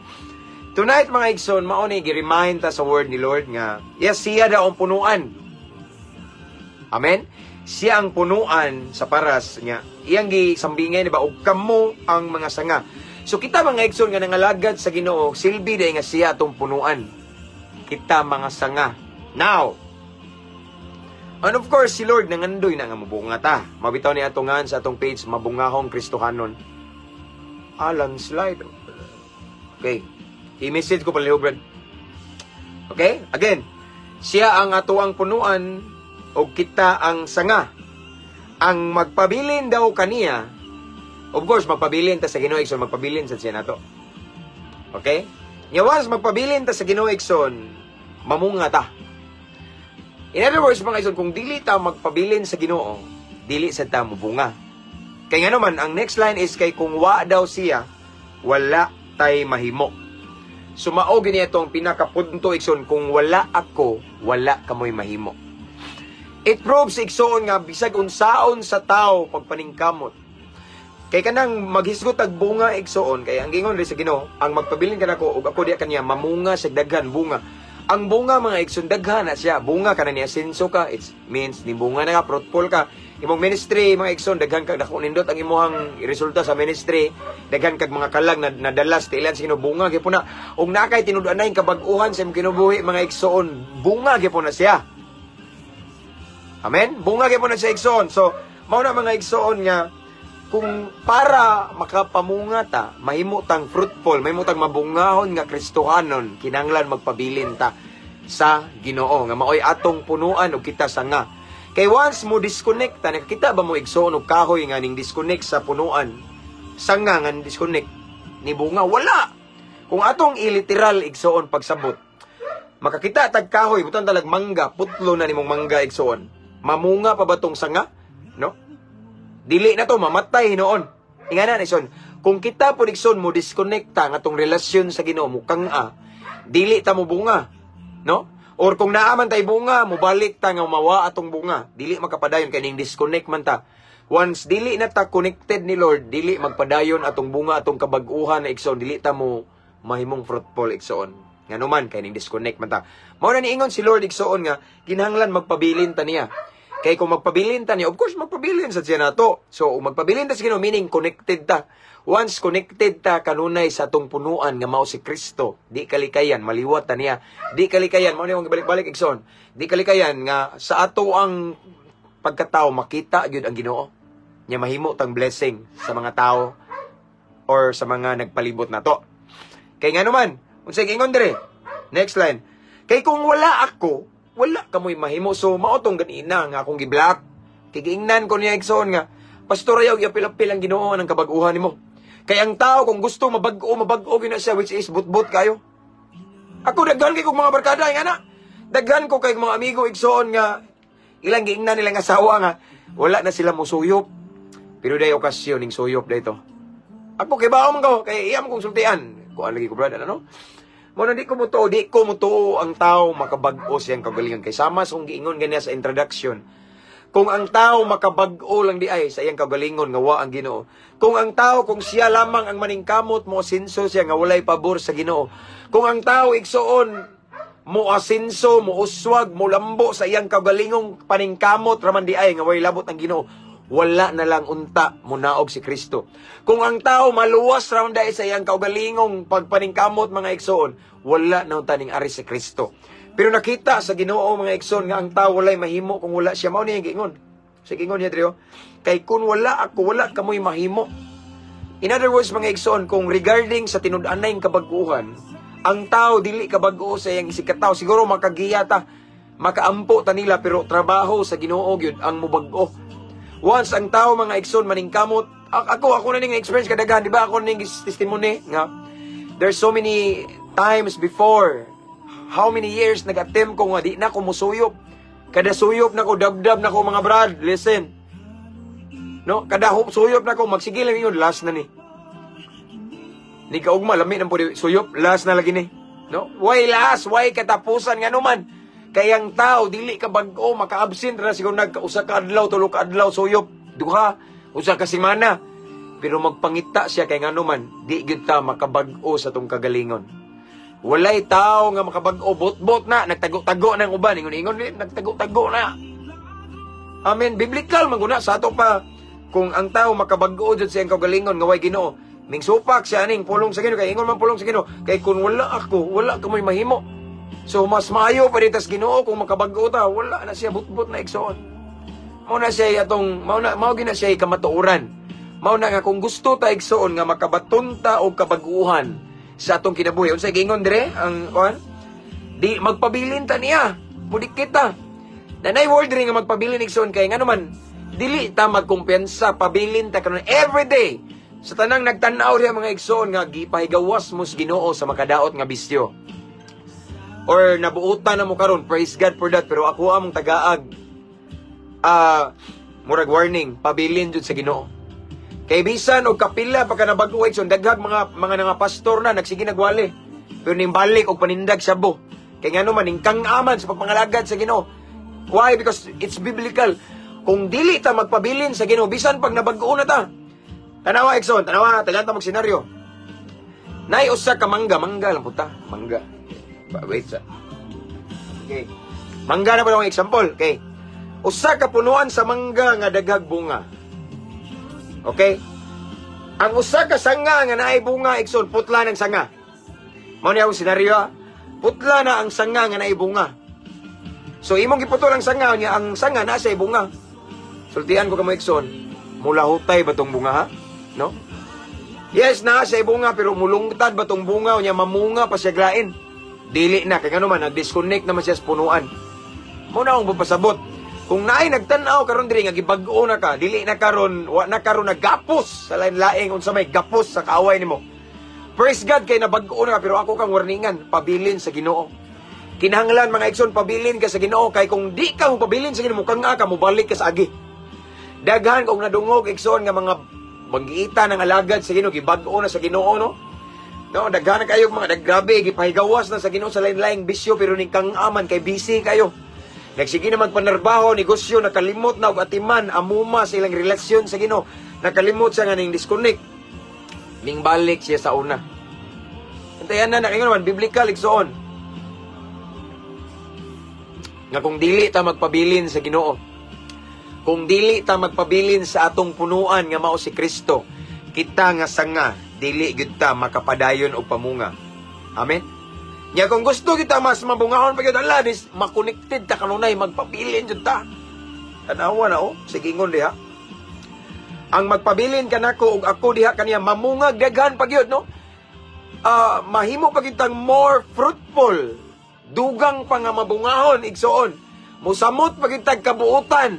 tonight mga igsoon, mao ni gi-remind ta sa word ni Lord nga, yes, siya daw ang punuan. Amen? Siya ang punuan sa paras niya. Iyang gisambingay, di ba? Og kamo ang mga sanga. So kita mga igsoon nga nangalagad sa Ginoo, silbi day nga siya atong punuan. Kita mga sanga. Now, and of course, si Lord nangandoy na nga mabunga ta. Mabitaw ni atungan sa atong page, Mabungahong Kristohanon. Ah, landslide. Okay. I-message ko pala, Brad. Okay? Again, siya ang atoang punuan o kita ang sanga. Ang magpabilin daw kaniya, of course, magpabilin ta sa Ginoo, igsoon, magpabilin sa siya nato. Okay? Nya once magpabilin ta sa Ginoo, igsoon, mamunga ta. In other words, mga igsoon, kung dili ta magpabilin sa Ginoo, dili sa ta mubunga. Kay nga naman, ang next line is kay kung wa daw siya, wala tay mahimo. Sumao gini itong pinakapunto, igsoon, kung wala ako, wala kamoy mahimo. It proves, igsoon, nga bisag unsaon sa tao pagpaningkamot. Kay kanang maghisgot ag bunga, igsoon, kay ang gingon rin sa Ginoo, ang magpabilin kanako ug ako diya kaniya mamunga sa daghan bunga. Ang bunga mga igsoon, daghan na siya. Bunga kana niya senso ka, it means ni bunga na ka, fruitful ka. Imong ministry mga igsoon, daghan kag dako nindot ang imuhang resulta sa ministry, daghan kag mga kalag na nadalas tiilan sa Ginoo, bunga gyud na. Ug naa kay tinud-anay kabag-uhan sa imong kinabuhi mga igsoon, bunga gyud na siya. Amen? Bunga gyud na siya, igsoon. So, mao na mga igsoon nga kung para makapamunga ta, mahimo tang fruitful, mahimo tang mabungahon nga Kristohanon, kinahanglan magpabilin ta sa Ginoo nga maoy atong punuan ug kita sanga. Kay once mo disconnect ta, nakakita ba mo igsoon og kahoy nga ning disconnect sa punuan? Sanga nga ning disconnect ni bunga wala. Kung atong iliteral igsoon pagsabot, makakita tag kahoy, butan talag mangga, putlo na nimong mangga igsoon. Mamunga pa ba tong sanga? No? Dili na to, mamatay noon. Ingana na igsoon, kung kita po igsoon mo disconnect ta nga atong relasyon sa Ginoo mo kang-a, dili ta mo bunga, no? Or kung naa man tay bunga, mobalik ta nga mawa atong bunga, dili makapadayon kay ning disconnect man ta. Once dili na ta connected ni Lord, dili magpadayon atong bunga, atong kabag-uhan na, igsoon, dili ta mo mahimong fruitful, igsoon. Ngano man kay ning disconnect man ta. Mao na niingon si Lord, igsoon, nga kinahanglan magpabilin ta niya. Kay kung magpabilin ta niya, of course magpabilin sa siya nato. So kung magpabilin ta sa Ginoo, meaning connected ta. Once connected ta kanunay sa atong punuan nga mao si Kristo, di kalikayan maliwat ta niya. Di kalikayan, mao ni akong gibalik-balik, igsoon. Di kalikayan nga sa ato ang pagkatao makita gyud ang Ginoo. Nya mahimo tang blessing sa mga tao or sa mga nagpalibot nato. Kay ngano man, unsay giingon dire? Next line. Kay kung wala ako, wala kamoy mahimo. So mao tong ganina nga akong gi-block. Kay giingnan ko niya, igsoon, nga pastor, ayaw giapil-apil ang Ginoo ng kabag-uhan nimo. Kay ang tao kung gusto mabag-o, mabag-o gyud na siya, which is butbut kayo. Ako, daghan kay kog mga barkada nga na. Daghan ko kay mga amigo, igsoon, nga ilang giingnan nilang asawa nga wala na sila musuyop. Pero day okasyon ning suyop dito. Ako kay bao man ko kay iya man kong sultian. Kuan lagi ko, brother, ano? Mo na di ko mutuo ang tao makabag-o siyang kagalingon kay sama sa kong giingon ganiya sa introduction. Kung ang tao makabag-o lang di ay sa iyang kagalingon nga wa ang Ginoo. Kung ang tao, kung siya lamang ang maningkamot, mo asenso siya nga walay pabor sa Ginoo. Kung ang tao, igsoon, mo asenso, mo uswag, mo lambo sa iyang kagalingong paningkamot raman di ay nga way labot ang Ginoo, wala na lang unta munaog si Kristo. Kung ang tao maluwas ra man dahil sa iyang kaugalingong pagpaningkamot, mga igsoon, wala na unta ning ari si Kristo. Pero nakita sa Ginoo, mga igsoon, nga ang tao walay mahimo kung wala siya. Mao niya giingon. Sa giingon niya diri, kay kung wala ako, wala kamoy mahimo. In other words, mga igsoon, kung regarding sa tinud-anay kabag-uhan, ang tao dili kabag-o sa iyang isigkatawo, siguro makagiya ta, makaampo ta nila, pero trabaho sa Ginoo gyud ang mubag-o. Once ang tao, mga igsoon, maningkamot, ako na ning experience kadaghan, di ba? Ako ning testimony nga there's so many times before, how many years nag-attempt ko nga di na ko musuyop. Kada suyop na ko, dabdab na ko, mga brad, listen. No, kada suyop na ko, magsige lang yun, last na ni. Ni kaugma, lami nang pwede suyop, last na lagi ni. No? Why last? Why katapusan? Nga naman? Kay ang tao, dili ka bag-o, maka-absent ra siguro nagkausa ka adlaw, tulo ka adlaw, suyop, duha, usa ka semana. Pero magpangita siya kay ngano man, di gyud ta makabag-o sa tong kagalingon. Walay tao nga makabag-o, bot-bot na, nagtago-tago na ang uban, ingon-ingon, nagtago-tago na. Amen. Biblical man guna sa ato pa kung ang tao makabag-o jud sa iyang kaugalingon nga way Ginoo. Ning supak siya aning pulong sa Ginoo kay ingon man pulong sa Ginoo kay kung wala ako, wala kamoy mahimo. So mas maayo pa dito sa Ginoo kung makabag-o ta, wala na siya, butbot na, igsoon. Mao na siya atong mao gina siya kamatuoran. Mao na nga kung gusto ta, igsoon, nga makabaton ta og kabag-uhan sa atong kinabuhi. Unsay giingon dire ang kuan? Di magpabilin ta niya. Mudik kita. Nanay word diri nga magpabilin, igsoon, kay ngano man dili ta magkumpiyansa, pabilin ta karon everyday. Sa tanang nagtan-aw diha, mga igsoon, nga gipahigawas mo sa Ginoo sa makadaot nga bisyo or nabuotan na mo karon, praise God for that, pero ako among tagaag murag warning, pabilin jud sa Ginoo. Kay bisan og kapila pa ka nabag-o, igsoon, daghag mga nga pastor na nagsige nagwali. Pero ning balik og panindag sabo. Kay ngano man ning kang-aman sa pagpangalagad sa Ginoo. Why? Because it's biblical. Kung dili ta magpabilin sa Ginoo bisan pag nabag-o na ta. Tanawa, igsoon, tanawa, tagaan ta mag senaryo. Nay usa ka mangga, mangga lang puta, mangga. Wait sa. Okay. Mangga na pa akong example. Okay. Usa ka punuan sa mangga nga daghag bunga. Okay? Ang usa ka sanga nga naay bunga, igsoon, putla ng sanga. Mao ni akong senaryo, ah. Putla na ang sanga nga naay bunga. So imong giputol ang sanga niya, ang sanga naa sa bunga. Sultian ko kamo, igsoon. Mulahutay ba tong bunga, ha? No? Yes, naa sa bunga, pero mulungtad ba tong bunga unya mamunga pa siya glain? Dili na kay ngano man nag-disconnect naman siya sa punuan. Mo na akong papasabot. Kung naay nagtan-aw karon diri nga gibag-o na ka, dili na karon, wa na karon nagapos sa lain-laing unsa may gapos sa kaaway nimo. Praise God kay nabag-o na ka, pero ako kang warningan, pabilin sa Ginoo. Kinahanglan, mga igsoon, pabilin ka sa Ginoo kay kung di ka mo pabilin sa Ginoo, kang ka mobalik ka sa agi. Daghan kung nadungog, igsoon, nga mga banggiita ng alagad sa Ginoo gibag-o na sa Ginoo, no? No, daghan na kayo mga naggrabe, gipahigawas na sa Ginoo sa lain-laing bisyo, pero ning kang aman kay busy kayo. Nagsige na magpanarbaho, negosyo, nakalimot na og atiman, amuma sa ilang relasyon sa Ginoo. Nakalimot siya nga ning disconnect. Ning balik siya sa una. Antayan na, nakaingon naman, biblical, igsoon. Nga kung dili ta magpabilin sa Ginoo, kung dili ta magpabilin sa atong punuan nga mao si Kristo, kita nga sanga, dili gyud ta makapadayon og pamunga. Amen? Nya kung gusto kita mas mabungahon pa gyud ala dis makonected ta kanunay, magpabilin jud ta. Tanawa na oh, sige, ingon diha. Ang magpabilin kanako ug ako diha kaniya, mamungag daghan pa gyud, no? Mahimo pa gyud tang more fruitful. Dugang pa nga mabungahon, igsoon. Musamot pa gyud tag kabuutan.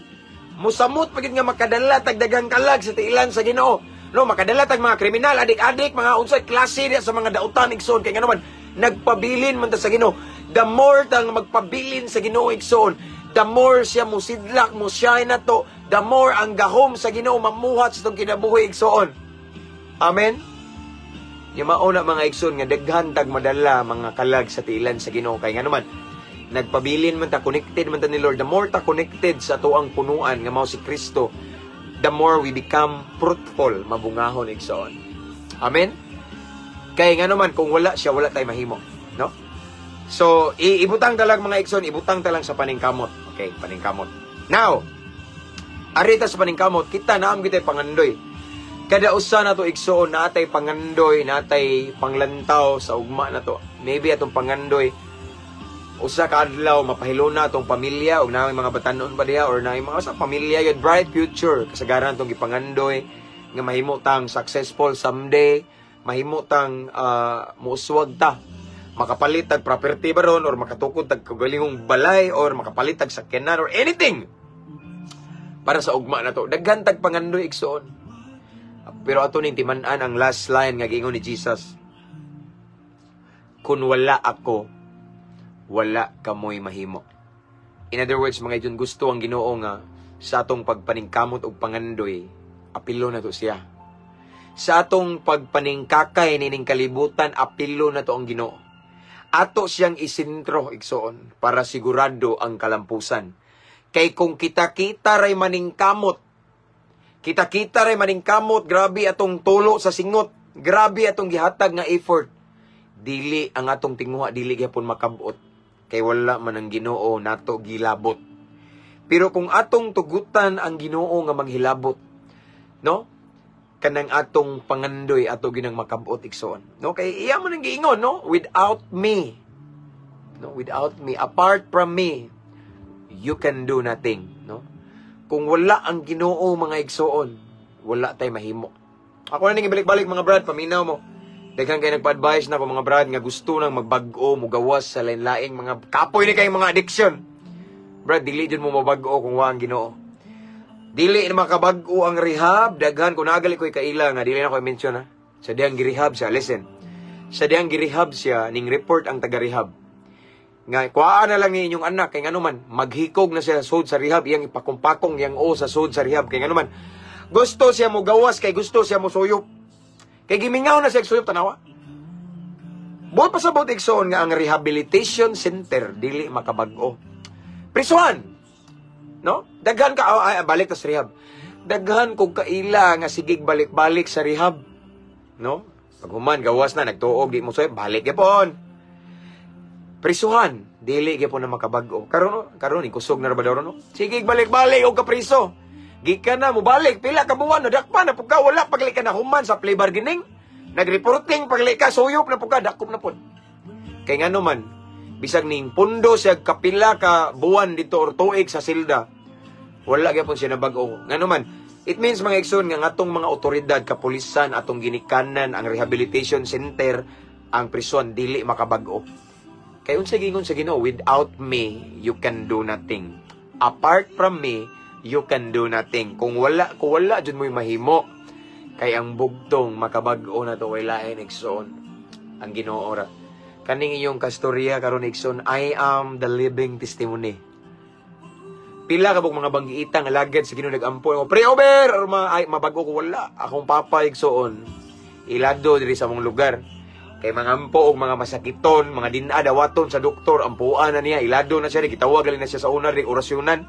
Musamot pa gyud nga makadala tag daghang kalag sa tiilan sa Ginoo. No, makadala tag mga kriminal, adik-adik, mga unsay klase diha sa mga dautan, igsoon, kay ngano man nagpabilin man ta sa Ginoo. The more tang magpabilin sa Ginoo, igsoon, the more siya musidlak, mo shine na to, the more ang gahom sa Ginoo mamuhat sa tong kinabuhi, igsoon. Amen. Yung mauna, mga igsoon, nga daghan tag madala mga kalag sa tiilan sa Ginoo kay ngano man nagpabilin man ta, connected man ta ni Lord. The more ta connected sa tuang punuan nga mao si Kristo, the more we become fruitful, mabungahon, igsoon. Amen. Kay ngano man kung wala siya, wala tay mahimo, no? So, ibutang talang, mga igsoon, ibutang talang sa paningkamot. Okay, paningkamot. Now, arita sa paningkamot, kita naam kita pangandoy. Kada usa na to, igsoon, natay pangandoy, natay panglantaw sa ugma na to. Maybe atong pangandoy, usa ka adlaw mapahilo na atong pamilya ug naay mga batanon pa diha or naay mga sa pamilya yun, bright future kasagaran atong gipangandoy nga mahimo tang successful someday, mahimo tang muuswag ta, makapalit tag property ba ron or makatukod tag kagalingong balay or makapalit tag sakyanan or anything para sa ugma na to. Daghan tag pangandoy, igsoon, pero ato ning timan-an ang last line nga giingon ni Jesus: "Kung wala ako, wala kamoy mahimo." In other words, mga igsoon, gusto ang Ginoo nga sa atong pagpaningkamot og pangandoy, apilo na to siya. Sa atong pagpaningkakay nining kalibutan, apilo na to ang Ginoo. Ato siyang isentro, igsoon, para sigurado ang kalampusan. Kay kung kita-kita ray maningkamot, kita-kita ray maningkamot, grabe atong tulo sa singot, grabe atong gihatag nga effort. Dili ang atong tinguha, dili gyapon makabot. Kay wala man ang Ginoo nato gilabot. Pero kung atong tugutan ang Ginoo nga maghilabot, no? Kanang atong pangandoy ato ginang makabot, igsoon. No, kay iya man ang giingon, no? "Without me." No, "Without me, apart from me, you can do nothing," no? Kung wala ang Ginoo, mga igsoon, wala tay mahimo. Ako na ning ibalik-balik, mga brad, paminaw mo. Daghan kay nagpa-advise na ko, mga brad, nga gusto nang magbag-o, mugawas sa lain-laing mga kapoy ni kay mga addiction. Brad, dili jud mo mabag-o kung wa ang Ginoo. Dili na makabag-o ang rehab, daghan ko nagali ko'y kaila nga dili na ko i-mention ha. Sa diyang girehab siya, listen. Sa diyang girehab siya, ning report ang taga-rehab nga kuhaan na lang ni inyong anak kay ngano man maghikog na siya sa sud sa rehab, iyang ipakumpakong iyang o sa sud sa rehab kay ngano man gusto siya mo gawas, kay gusto siya mo suyop. Kay gimingaw na siya suyop, tanawa. Buot pasabot, igsoon, nga ang rehabilitation center dili makabag-o. Prisuhan. No? Daghan ka oh, ay, balik ta sa rehab. Daghan kog kaila nga sigig balik-balik sa rehab. No? Pag human gawas na, nagtuog, di mo suyop, balik gyapon. Prisuhan, dili gyapon na makabag-o. Karon karon kusog na ra ba daw no? Sige, balik-balik og kapriso. Gikan na mo balik pila ka buwan, nadakpan na pud ka, wala pagli ka na human sa plea bargaining. Nagreporting pagli ka, suyop na pud ka, dakop na pud. Kay ngano man bisag ning pundo siya kapila ka buwan dito or tuig sa silda, wala gyapon siya nabag-o. Ngano man, it means, mga igsoon, nga atong mga otoridad, kapulisan, atong ginikanan, ang rehabilitation center, ang prison, dili makabag-o. Kay unsa gingon sa Ginoo? "Without me, you can do nothing." Apart from me, you can do nothing. Kung wala jud mo'y mahimo. Kay ang bugtong makabag-o na to way lain, igsoon. Ang Ginoo ra. Kaning inyong kastorya karon, igsoon, I am the living testimony. Pila ka mga banggiita nga lagad sa Ginoo nagampo, "Pray over or ma ay, mabago ko," wala. Akong papa, igsoon, ilado diri sa among lugar. Kay mga ampo og mga masakiton, mga dinaa dawaton sa doktor, ampuan na niya, ilado na siya, gitawag na siya sa una, ri orasyonan.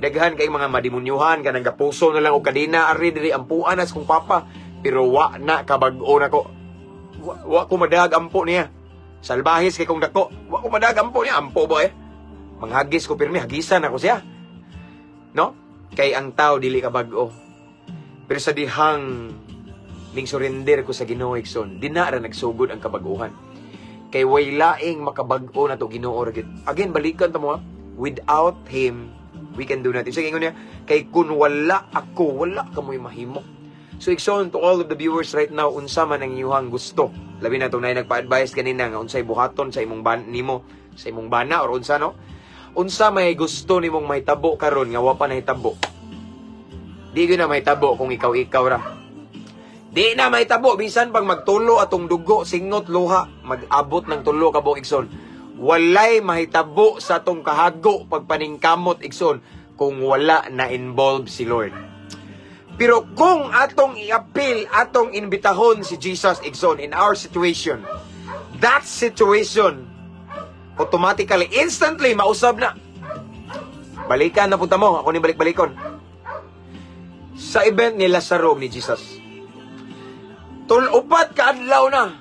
Daghan kay mga madimunyuhan, kanang gapuso na lang og kadena ari diri, ampuan na sa kong papa. Pero wa na kabag-o nako. Wa ko madag ampo niya. Salbahis kay kong dako. Wa ko madag ampo niya, ampo ba eh. Manghagis ko pirmi, hagisan ako siya. No? Kay ang tao dili ka bag-o. Pero sa dihang ning surrender ko sa Ginoo, igsoon, dinha ra nagsugod ang kabaguhan. Kay way laing makabag-o nato, Ginoo ra gyud. Again, balikan ta mo ha. Without Him, we can do nothing. So ingon niya, kay kun wala ako, wala kamoy mahimo. So igsoon, to all of the viewers right now, unsa man ang inyong gusto. Labi na itong nagpa-advise kanina nga unsay buhaton sa imong ban nimo, sa imong bana or unsa, no? Unsa may gusto nimong mahitabo karon nga wa pa nahitabo. Di gyud na mahitabo kung ikaw-ikaw ra. Di na mahitabo bisan pag magtulo atong dugo, singot, luha, mag-abot ng tulo ka buok, igsoon. Walay mahitabo sa atong kahago pagpaningkamot, igsoon, kung wala na involved si Lord. Pero kung atong i-appeal, atong imbitahon si Jesus, igsoon, in our situation, that situation, automatically, instantly, mausab na. Balikan na punta mo, ako ni balik-balikon. Sa event ni Lazaro ni Jesus. Tul 4 ka adlaw na.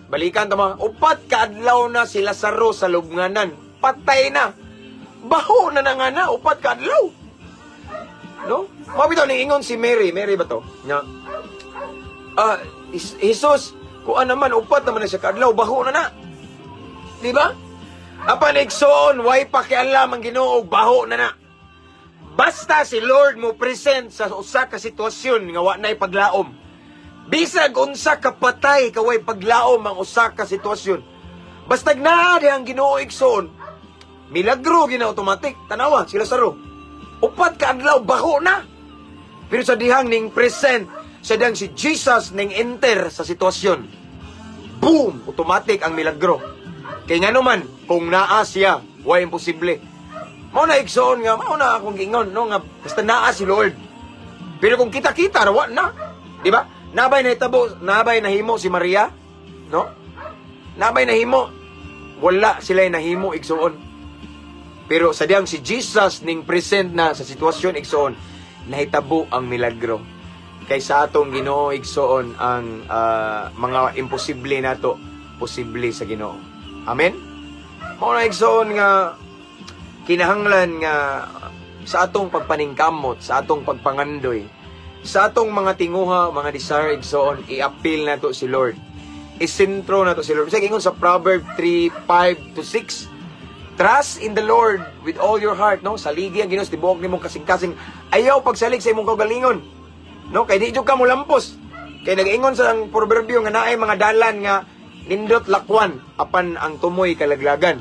Balikan ta mo, 4 ka adlaw na si Lazaro sa lubnganan. Patay na. Baho na na nga na, 4 ka adlaw. No? Mao bitaw ning ingon si Mary, Mary ba to? Nga. Ah, Jesus, kuan naman, 4 naman na siya kaadlaw, baho na na. Di ba? Apan igsoon, way pakialam ang Ginoo, baho na na. Basta si Lord mo present sa usa ka sitwasyon nga wa na'y paglaom. Bisag unsa ka patay ka way paglaom ang usa ka sitwasyon. Bastag naa di ang Ginoo, igsoon, milagro gina automatic. Tanawa si Lazaro. 4 ka adlaw baho na. Pero sa dihang ning present, sa dihang si Jesus ning enter sa sitwasyon, boom, automatic ang milagro. Kay ngano man, kung naa siya, way imposible. Mao na igsoon nga, mao na akong giingon, no, nga basta naa si Lord. Pero kung kita-kita, wa na. Di ba? Nabay nahitabo, nabay nahimo si Maria, no? Nabay nahimo. Wala sila nahimo, igsoon. Pero sa diyang si Jesus ning present na sa sitwasyon, igsoon, nahitabo ang milagro. Kay sa atong Ginoo, igsoon, ang mga imposible nato, posible sa Ginoo. Amen? Mao na igsoon nga kinahanglan nga sa atong pagpaningkamot, sa atong pagpangandoy, sa atong mga tinguha, mga desire, igsoon, i-appeal nato si Lord. Isentro nato si Lord. Kasi ingon sa Proverb 3, 5 to 6, "Trust in the Lord with all your heart," no? Saligi ang Ginoo sa tibuok nimong kasing-kasing. Ayaw pagsalig sa imong kaugalingon. No, kay di jud ka molampos. Kay nag-ingon sa ang proverbio nga naay mga dalan nga nindot lakwan apan ang tumoy kalaglagan.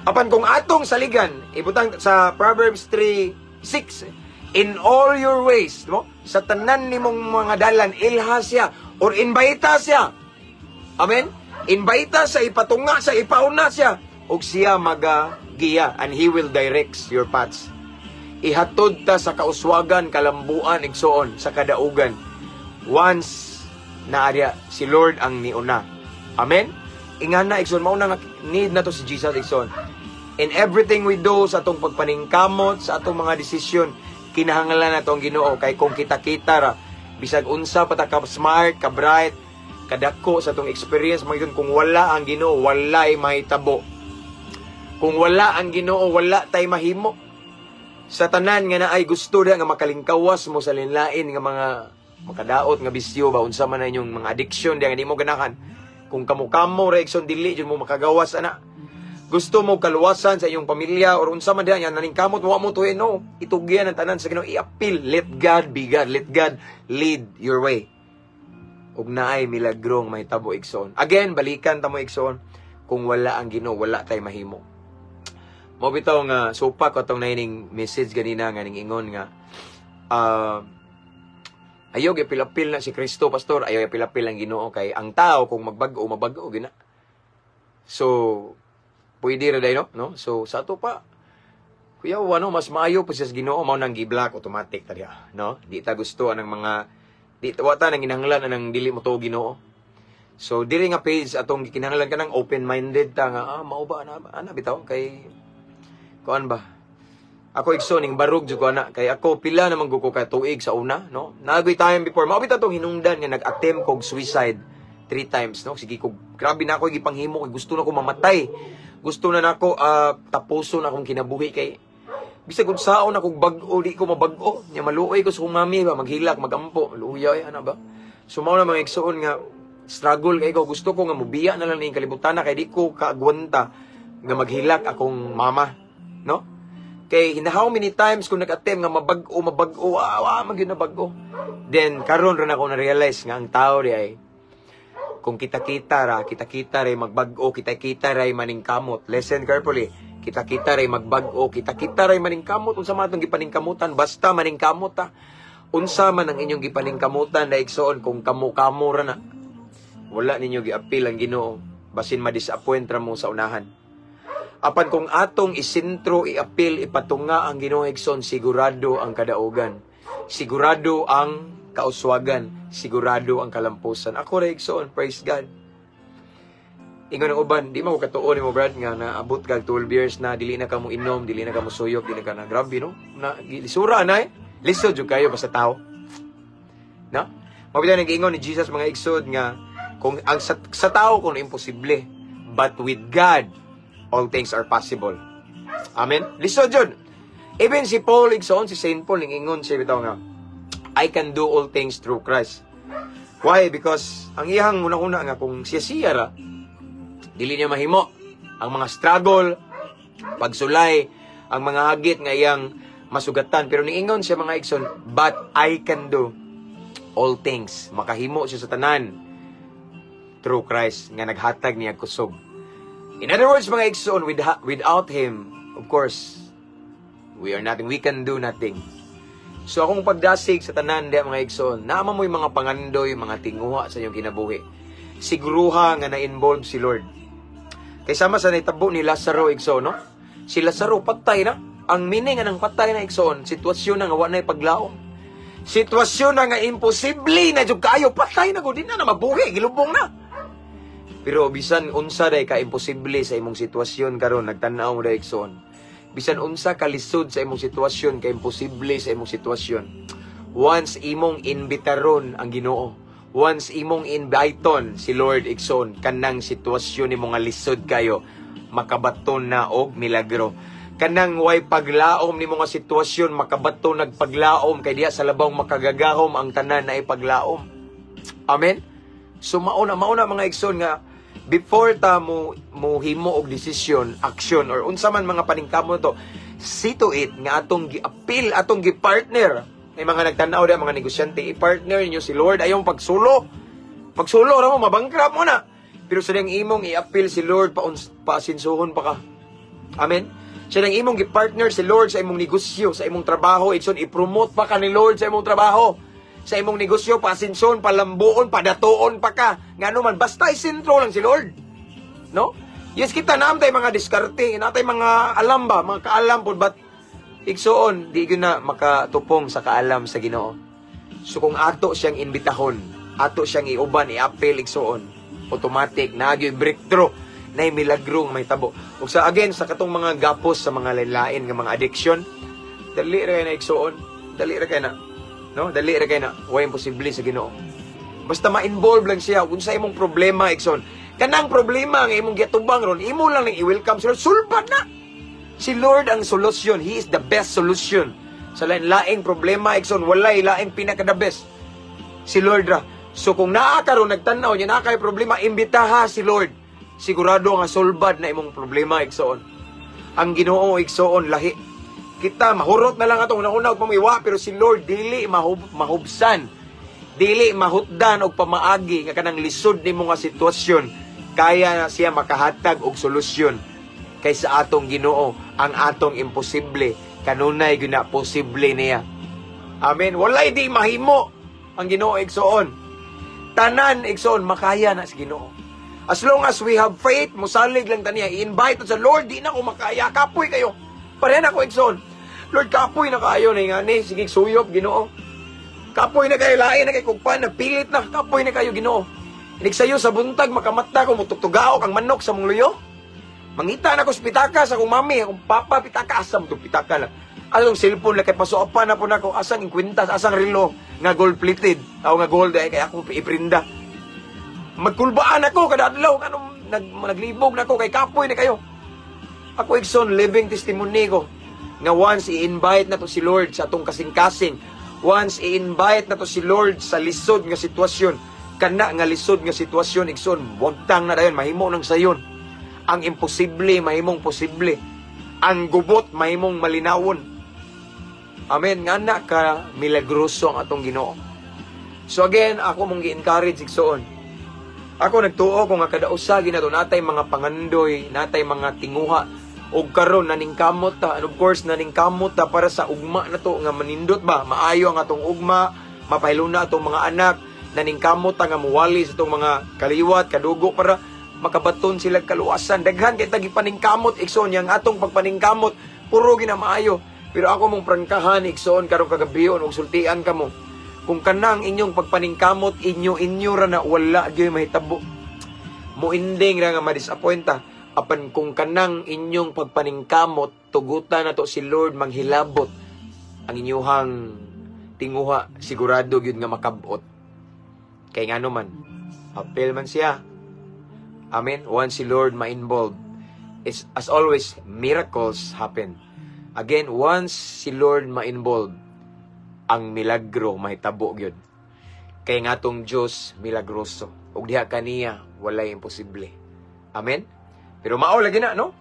Apan kung atong saligan, ibutang sa Proverbs 3:6, "In all your ways," no? Sa tanan nimong mga dalan, ilha siya or invite siya. Amen? Invite sa ipatunga sa ipauna siya ug siya magagiya and He will direct your paths. Ihatod ta sa kauswagan, kalambuan, igsoon, sa kadaugan. Once na arya si Lord ang niuna. Amen? Ingana, igsoon, mao na nga need na to si Jesus, igsoon. In everything we do, sa atong pagpaningkamot, sa atong mga desisyon, kinahanglan na to ang Ginoo kay kung kita-kita ra, bisag unsa pa ta ka smart, ka bright, kadako sa atong experience mga yun, kung wala ang Ginoo, walay mahitabo. Kung wala ang Ginoo, wala tay mahimo. Sa tanan nga naay gusto da nga makalingkawas mo sa linlain nga mga makadaot nga bisyo ba, unsa man na inyong mga addiction diya nga di mo ganahan. Kung kamo-kamo ra, igsoon, dili jud mo makagawas ana. Gusto mo kaluwasan sa inyong pamilya or unsa man diha nga naningkamot mo, wa mo tuwi, no. Itugyan ang tanan sa Ginoo, i-appeal, let God be God, let God lead your way. Ug naay milagrong mahitabo, igsoon. Again, balikan ta mo, igsoon, kung wala ang Ginoo, wala tay mahimo. Mo bitaw nga supak ko atong naining message ganina nga ning ingon nga ayaw gipilapil na si Kristo, pastor, ayaw gipilapil ang Ginoo kay ang tao kung magbag-o, mabag-o gina. So pwede ra day, no? No? So sa ato pa kuya, ano, mas maayo pa siya sa Ginoo, mao nang gi-block automatic ta diha, no? Di ta gusto anang mga di wa ta nang ginahanglan anang dili mo tuo Ginoo. So diri nga page atong gikinahanglan ka ng open-minded ta nga mao ba ana ana bitaw kay kuan ba. Ako, igsoon, ning barog jud ko ana kay ako pila naman ko ka tuig sa una, no? Nagoy time before mao bitaw tong hinungdan nga nag-attempt kog suicide three times, no? Sige ko, grabe na ako gipanghimo kay gusto na ko mamatay. Gusto na nako tapuson akong kinabuhi kay bisag unsaon akong bag-o, di ko mabag-o. Nya maluoy ko sa akong mami ba, maghilak, magampo, luya ay ana ba. So mao na, mga igsoon, nga struggle kay ko. Gusto ko nga mubiya na lang ning kalibutan na kay di ko kaagwanta nga maghilak akong mama, no? Kay how many times kung nag-attempt nga mabag-o, mabag-o, wa man gyud nabag-o. Then karon ra na ako na-realize nga ang tao di ay kung kita-kita ra, kita-kita ray magbag-o, kita-kita ray maningkamot. Listen carefully. Kita-kita ray magbag-o, kita-kita ray maningkamot. Unsa man atong gipaningkamutan, basta maningkamot ta. Unsa man ang inyong gipaningkamutan na, igsoon, kung kamo-kamo ra na. Wala ninyo giapil ang Ginoo, basin ma-disappoint ra mo sa unahan. Apan kung atong isentro, iapil, ipatunga ang Ginoo, igsoon, sigurado ang kadaugan. Sigurado ang kauswagan, sigurado ang kalampusan. Ako ra, igsoon, praise God. Ingon ang uban, di mo katuon nimo, Brad, nga naabot ka 12 years na dili na ka mo inom, dili na ka mo suyop, dili na ka na grabe, no? Na lisura na eh. Lisod jud kayo basta tao. No? Mao bitaw nag-ingon ni Jesus, mga igsoon, nga kung ang sa tao kung imposible, but with God all things are possible. Amen. Lisod jud. Even si Paul, igsoon, si Saint Paul, ingon siya bitaw nga "I can do all things through Christ." Why? Because ang iyang una-una nga kung siya siya ra, dili niya mahimo ang mga struggle, pagsulay, ang mga hagit nga iyang masugatan. Pero niingon siya, mga igsoon, "But I can do all things." Makahimo siya sa tanan through Christ nga naghatag niya kusog. In other words, mga igsoon, without Him, of course, we are nothing. We can do nothing. So akong pagdasig sa tanan diya, mga igsoon, naa mo'y mga pangandoy, mga tinguha sa inyong kinabuhi. Siguruha nga na-involve si Lord. Kay sama sa nahitabo ni Lazaro, igsoon, no? Si Lazaro patay na. Ang meaning nga ng patay na, igsoon, sitwasyon na nga wa na paglaom. Sitwasyon na nga imposible na jud kaayo, patay na gud, di na na mabuhi, gilubong na. Pero bisan unsa day ka imposible sa imong sitwasyon karon, nagtan-aw mo day, igsoon. Bisan unsa ka lisod sa imong sitwasyon, ka imposible sa imong sitwasyon. Once imong imbitaron ang Ginoo, once imong inviteon si Lord, igsoon, kanang sitwasyon nimo nga lisod kayo, makabaton na og milagro. Kanang way paglaom nimo nga sitwasyon, makabaton nagpaglaom kay diha sa labawng makagagahom ang tanan na ipaglaom. Amen. So mao na, mga igsoon, nga before ta mo mo himo og desisyon, aksyon or unsa man mga paningkamot to, see to it nga atong gi-appeal, atong gi-partner. May mga nagtanaw diha, mga negosyante, i-partner niyo si Lord, ayaw pagsulo. Pagsulo ra mo, mabankrupt mo na. Pero sa diyang imong i-appeal si Lord, paasinsuhon pa ka. Amen. Sa diyang imong gi-partner si Lord sa imong negosyo, sa imong trabaho, igsoon, i-promote pa ka ni Lord sa imong trabaho. Sa imong negosyo, paasinson, palambuon, padatuon pa ka. Ngano man, basta isentro lang si Lord. No? Yes, kita naa tay mga diskarte, naa tay mga alam ba, mga kaalam po, but igsoon, di gyud na makatupong sa kaalam sa Ginoo. So kung ato siyang imbitahon, ato siyang iuban, i-appeal, igsoon, automatic na gyud breakthrough, na milagro nga mahitabo. Ug sa again sa katong mga gapos sa mga lain nga mga addiction, dali ra kay na, igsoon, dali ra kay na. No? Dali ra kay na. Way imposible sa Ginoo. Basta ma-involve lang siya unsa imong problema, igsoon. Kanang problema nga imong giatubang ron, imo lang nang i-welcome si Lord. Sulbad na. Si Lord ang solusyon. He is the best solution. Sa lain-laing problema, igsoon, walay laing pinaka the best. Si Lord ra. So kung naa karon nagtan-aw niya naa kay problema, imbitaha si Lord. Sigurado nga sulbad na imong problema, igsoon. Ang Ginoo, igsoon, lahi. Kita mahurot na lang atong una-una og pamiwa, pero si Lord dili mahubsan. Dili mahutdan og pamaagi nga kanang lisod nimo nga sitwasyon kaya na siya makahatag og solusyon. Kay sa atong Ginoo, ang atong imposible kanunay gyud na posible niya. Amen. Walay di mahimo ang Ginoo, igsoon. Tanan, igsoon, makaya na sa Ginoo. As long as we have faith, musalig lang ta niya, i-invite sa Lord, "Di na ko makaya, kapoy kayo." Pareha na ko, igsoon. "Lord, kapoy na kayo na nga ni, sige suyop, Ginoo. Kapoy na kayo, lain na kay kugpan, nagpilit na, kapoy na kayo, Ginoo." Inig sayo sa buntag, makamata ko, mutugtugaok ang manok sa mong luyo. Mangita na ko sa pitaka sa akong mami, akong papa, pitaka, asa mo pitaka lang. Anong cellphone lang kay pasuopan na po nako, asang kwintas, asang relo nga gold plated, o nga gold ay kay akong iprinda. Magkulbaan ako kada adlaw kanong naglibog na ako kay kapoy na kayo. Ako, igsoon, living testimony ko nga once i-invite na to si Lord sa atong kasing-kasing, once i-invite na to si Lord sa lisod nga sitwasyon, kana nga lisod nga sitwasyon, igsoon, wagtang na dayon, mahimo nang sayon. Ang imposible mahimong posible. Ang gubot mahimong malinawon. Amen. Nga na ka milagroso ang atong Ginoo. So again, ako mong gi-encourage, igsoon. Ako nagtuo ko nga kada usa ginato natay mga pangandoy, natay mga tinguha og karon naningkamot ta, and of course naningkamot ta para sa ugma na to nga manindot ba, maayo ang atong ugma, mapahiluna atong mga anak, naningkamot ta nga muwali sa atong mga kaliwat, kadugo para makabaton sila kaluwasan. Daghan kay tagi paningkamot, igsoon, yang atong pagpaningkamot puro gina maayo. Pero ako mong prangkahan, igsoon, karong kagabion og sultian kamo. Kung kanang inyong pagpaningkamot inyo-inyo ra na, wala gyud mahitabo. Muinding ra nga madisappointa. Apan kung kanang inyong pagpaningkamot tugutan na to si Lord manghilabot ang inyuhang tinguha, sigurado gyud nga makabot. Kay ngano man, apil man siya. Amen. Once si Lord ma-involved, it's, as always, miracles happen. Again, once si Lord ma-involved, ang milagro mahitabo gyud. Kay nga atong Dios milagroso. Ug diha kaniya walay imposible. Amen. Pero mao lagi na, no?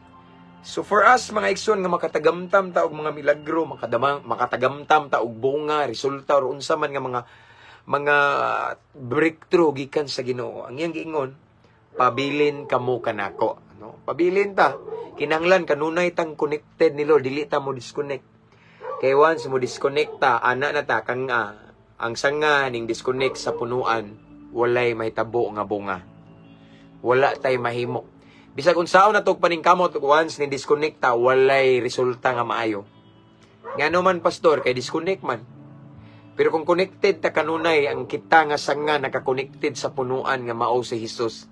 So for us mga igsoon nga makatagamtam ta og mga milagro, makadamang makatagamtam ta og bunga, resulta or unsa man nga mga breakthrough gikan sa Ginoo. Ang iyang giingon, "Pabilin kamo kanako," no? Pabilin ta. Kinahanglan kanunay tang connected ni Lord, dili ta mo disconnect. Kay once mo disconnect ta, ana na ta kang ang sanga ning disconnect sa punuan, walay mahitabo nga bunga. Wala tay mahimo. Bisag unsaon na tog paningkamot, once ni disconnect ta, walay resulta nga maayo. Ngano man, Pastor? Kay disconnect man. Pero kung connected ta kanunay, ang kita nga sanga naka-connected sa punuan nga mao si Jesus,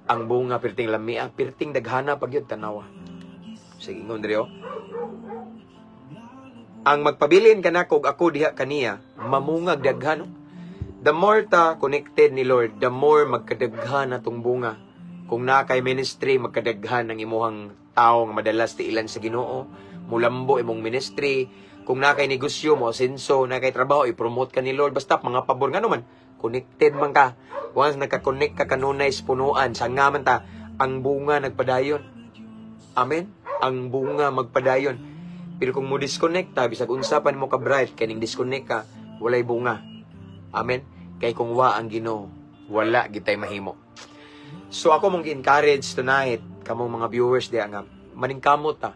ang bunga pirting lamia, pirting daghana pag yun tanawa. Sige, ingon diri oh. "Ang magpabilin kanako ug ako diha kaniya, mamungag daghan." No? The more ta connected ni Lord, the more magkadaghan atong bunga. Kung naa kay ministry, magkadaghan ang imuhang tao nga madalas tiilan sa Ginoo, mulambo imong ministry. Kung naa kay negosyo mo, asenso, naa kay trabaho, i-promote ka ni Lord. Basta mga pabor, ngano man, connected man ka. Once nagka-connect ka kanunay sa punuan, sanga man ta, ang bunga nagpadayon. Amen? Ang bunga magpadayon. Pero kung mo disconnect ta, bisag unsa pa nimo ka bright, kay ning disconnect ka, walay bunga. Amen? Kay kung wa ang Ginoo, wala gitay mahimo. So ako mong gi-encourage tonight, kamong mga viewers diya nga maningkamot ta.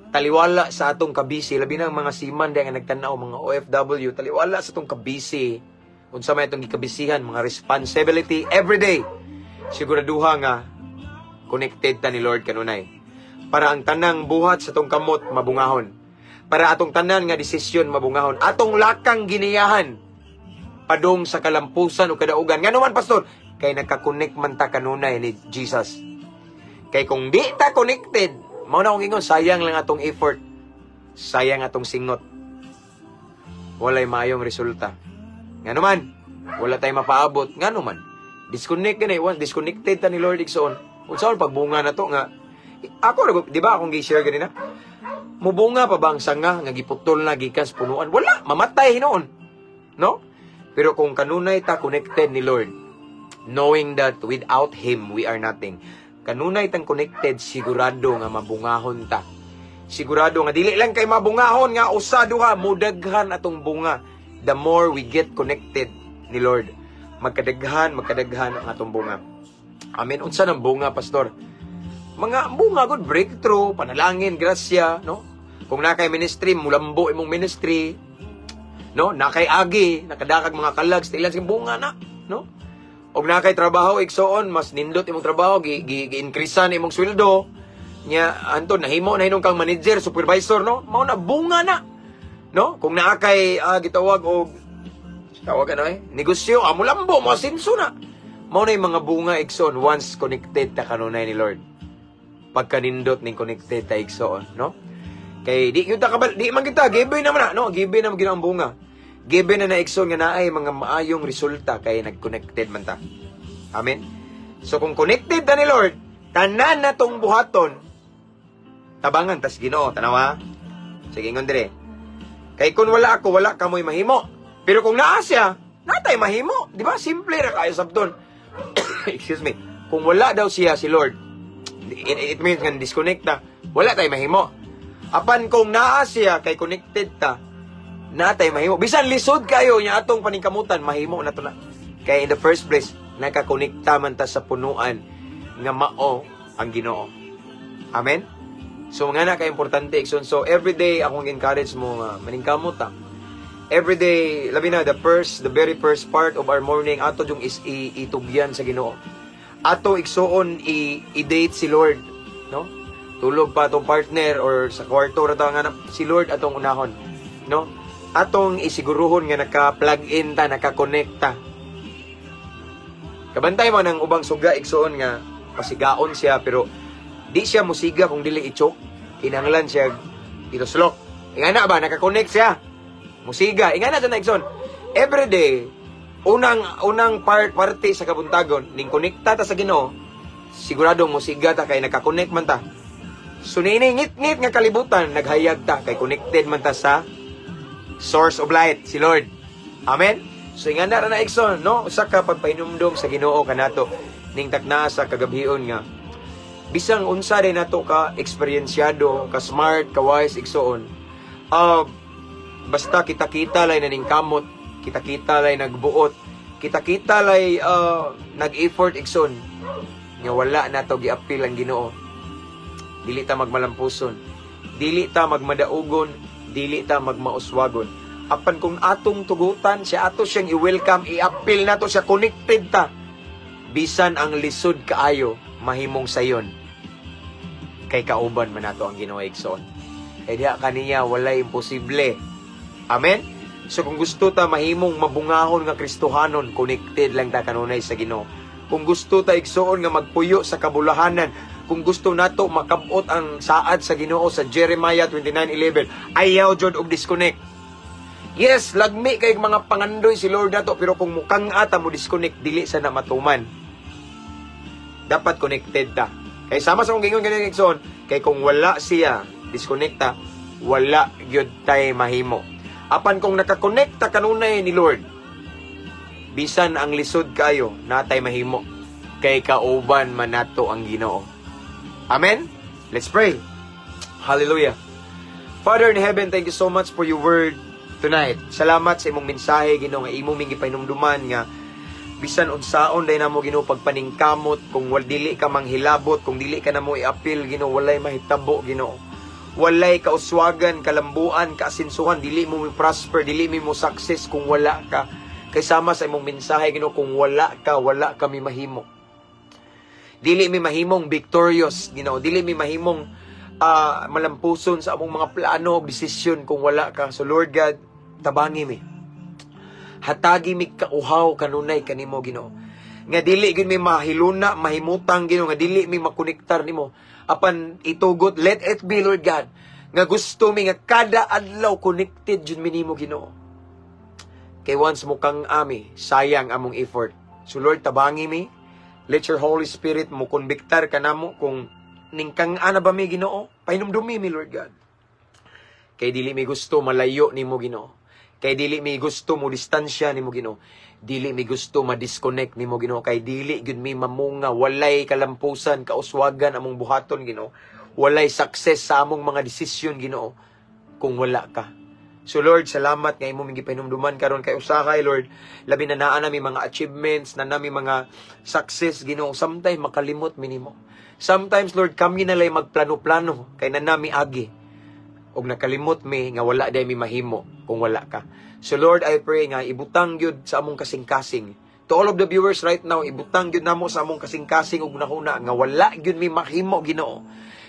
Taliwala sa atong kabisi, labi na ang mga seaman diya nga nagtan-aw, mga OFW, taliwala sa atong kabisi. Unsa may atong gikabisihan, mga responsibility every day. Siguraduha nga connected ta ni Lord kanunay. Para ang tanang buhat sa atong kamot mabungahon. Para atong tanan nga desisyon mabungahon. Atong lakang giniyahan padong sa kalampusan o kadaugan. Ngano man, Pastor? Kay nagka-connect man ta kanunay ni Jesus. Kay kung di ta connected, mao na akong ingon, sayang lang atong effort. Sayang atong singot. Walay maayong resulta. Ngano man, wala tay mapaabot. Ngano man, disconnect ka na, once disconnected ta ni Lord, igsoon. Unsaon pagbunga na to nga ako, di ba akong gi-share ganina? Mubunga pa ba ang sanga nga giputol na gikan sa punuan? Wala, mamatay hinuon. No? Pero kung kanunay ta connected ni Lord, knowing that without Him, we are nothing. Kanunay tang connected, sigurado nga mabungahon ta. Sigurado nga dili lang kay mabungahon nga usa duha, mudaghan atong bunga. The more we get connected ni Lord, magkadaghan, magkadaghan ang atong bunga. Amen. Unsa nang bunga, Pastor? Mga bunga good breakthrough, panalangin, grasya, no? Kung naa kay ministry, mulambo imong ministry, no? Naa kay agi, nakadakag mga kalag, stilan sa bunga na, no? Og naa kay trabaho, igsoon, mas nindot imong trabaho, gi, gi, gi-increasean imong sweldo. Nya anton nahimo na hinon kang manager, supervisor, no? Mao na bunga na. No? Kung naa kay gitawag og tawag ano eh, negosyo, amo lambo, mo asenso na. Mao na yung mga bunga, igsoon, once connected ta kanunay ni Lord. Pagkanindot ning connected ta, igsoon, no? Kay di gyud ta kabal, di man kita given naman na, no? Given naman gyud ang bunga. Given na na, igsoon, nga naay mga maayong resulta kay nag-connected man ta. Amen. So kung connected ta ni Lord, tanan na tong buhaton, tabangan tas Ginoo, tanawa. Sige, ingon dire. Kay kung wala ako, wala kamoy mahimo. Pero kung naa siya, natay mahimo. Di ba? Simple ra kayo sabton. Excuse me. Kung wala daw siya, si Lord, it means nga disconnect ta, wala tay mahimo. Apan kung naa siya, kay connected ta, natay mahimo. Bisan lisod kayo nya atong paningkamutan, mahimo na to na. Kay in the first place, nakakonekta man ta sa punuan nga mao ang Ginoo. Amen? So nga na ka-importante, igsoon. So every day akong encourage mo nga maningkamot ta. Every day, labi na the very first part of our morning, ato yung is itugyan sa Ginoo. Ato, igsuon, i-date si Lord, no? Tulog pa atong partner or sa kwarto ra ta nga si Lord atong unahon, no? Atong isiguruhon nga naka-plug in ta, naka-connect ta. Kabantay mo ng ubang suga, igsuon, nga pasigaon siya pero di siya musiga kung dili i-choke. Kinahanglan siya ituslok. Ingana ba, naka-connect siya. Musiga. Ingana sa na, igsoon. Every day, unang unang parte sa kabuntagon, ning konekta ta sa Ginoo, sigurado musiga ta kay naka-connect man ta. So ngit-ngit nga kalibutan, naghayag ta kay connected man ta sa source of light, si Lord. Amen? So ingana ra na, igsoon, no? Usa ka pagpahinumdom sa Ginoo kanato ning takna sa kagabhion nga bisang unsa din nato ka eksperyensyado, ka smart, ka wise, igsoon. Basta kita-kita lay na ning kamot, kita-kita lay nagbuot, kita-kita lay nag-effort, igsoon, nga wala nato giapil ang Ginoo. Dili ta magmalampuson, dili ta magmadaugon, dili ta magmauswagon. Apan kung atong tugutan siya, ato siyang i-welcome, i-appeal nato siya, connected ta. Bisan ang lisod kaayo, mahimong sayon. Kay kauban man nato ang Ginoo, igsoon. Kay diha kaniya walay imposible. Amen? So kung gusto ta mahimong mabungahon nga Kristohanon, connected lang ta kanunay sa Ginoo. Kung gusto ta, igsoon, nga magpuyo sa kabulahanan, kung gusto nato makabot ang saad sa Ginoo sa Jeremiah 29:11, ayaw jud og disconnect. Yes, lagmi kay mga pangandoy si Lord nato, pero kung mukang ata mo disconnect, dili sa na matuman. Dapat connected ta. Kay sama sa akong gingon ganin, igsoon, kay kung wala siya, disconnect ta, wala gyud tay mahimo. Apan kung nakakonekta kanunay ni Lord, bisan ang lisod kayo, natay mahimo. Kay kauban man nato ang Ginoo. Amen? Let's pray. Hallelujah. Father in heaven, thank you so much for your word tonight. Salamat sa imong mensahe, Ginoo, nga imong ming gipahinumduman nga bisan unsaon day namo, Ginoo, pagpaningkamot, kung wal dili ka manghilabot, kung dili ka namo iapil, Ginoo, walay mahitabo, Ginoo. Walay kauswagan, kalambuan, kaasinsuhan, dili mo mi prosper, dili mi mo success kung wala ka. Kay sama sa imong mensahe, Ginoo, kung wala ka, wala kami mahimo. Dili mi mahimong victorious, Ginoo. Dili mi mahimong malampuson sa among mga plano o desisyon kung wala ka. So Lord God, tabangi mi. Hatagi mi kauhaw kanunay kanimo, Ginoo. Nga dili gyud mi mahiluna, mahimutang, Ginoo, nga dili mi makonektar nimo. Apan itugot, let it be, Lord God, nga gusto mi nga kada adlaw connected jud mi nimo, Ginoo. Kay once mo kang ami, sayang among effort. So Lord, tabangi mi. Let your Holy Spirit mo konbiktar kanamo kung ningkang ana ba mi, Ginoo. Pahinumdumi mi, Lord God. Kay dili mi gusto malayo nimo, Ginoo. Kay dili mi gusto mo distansya nimo, Ginoo. Dili mi gusto ma-disconnect nimo, Ginoo, kay dili gyud mi mamunga, walay kalampusan, kauswagan among buhaton, Ginoo. Walay success sa among mga desisyon, Ginoo, kung wala ka. So Lord, salamat nga imong gipahinumduman karon kay usahay, Lord, labi na naa nami mga achievements, na nami mga success, Ginoo, sometimes makalimot mi nimo. Sometimes, Lord, kami na lay magplano-plano kay na nami agi og nakalimot mi nga wala day mi mahimo kung wala ka. So Lord, I pray nga ibutang gyud sa among kasing-kasing. To all of the viewers right now, ibutang gyud namo sa among kasing-kasing ug nahuna nga wala gyud mi mahimo, Ginoo,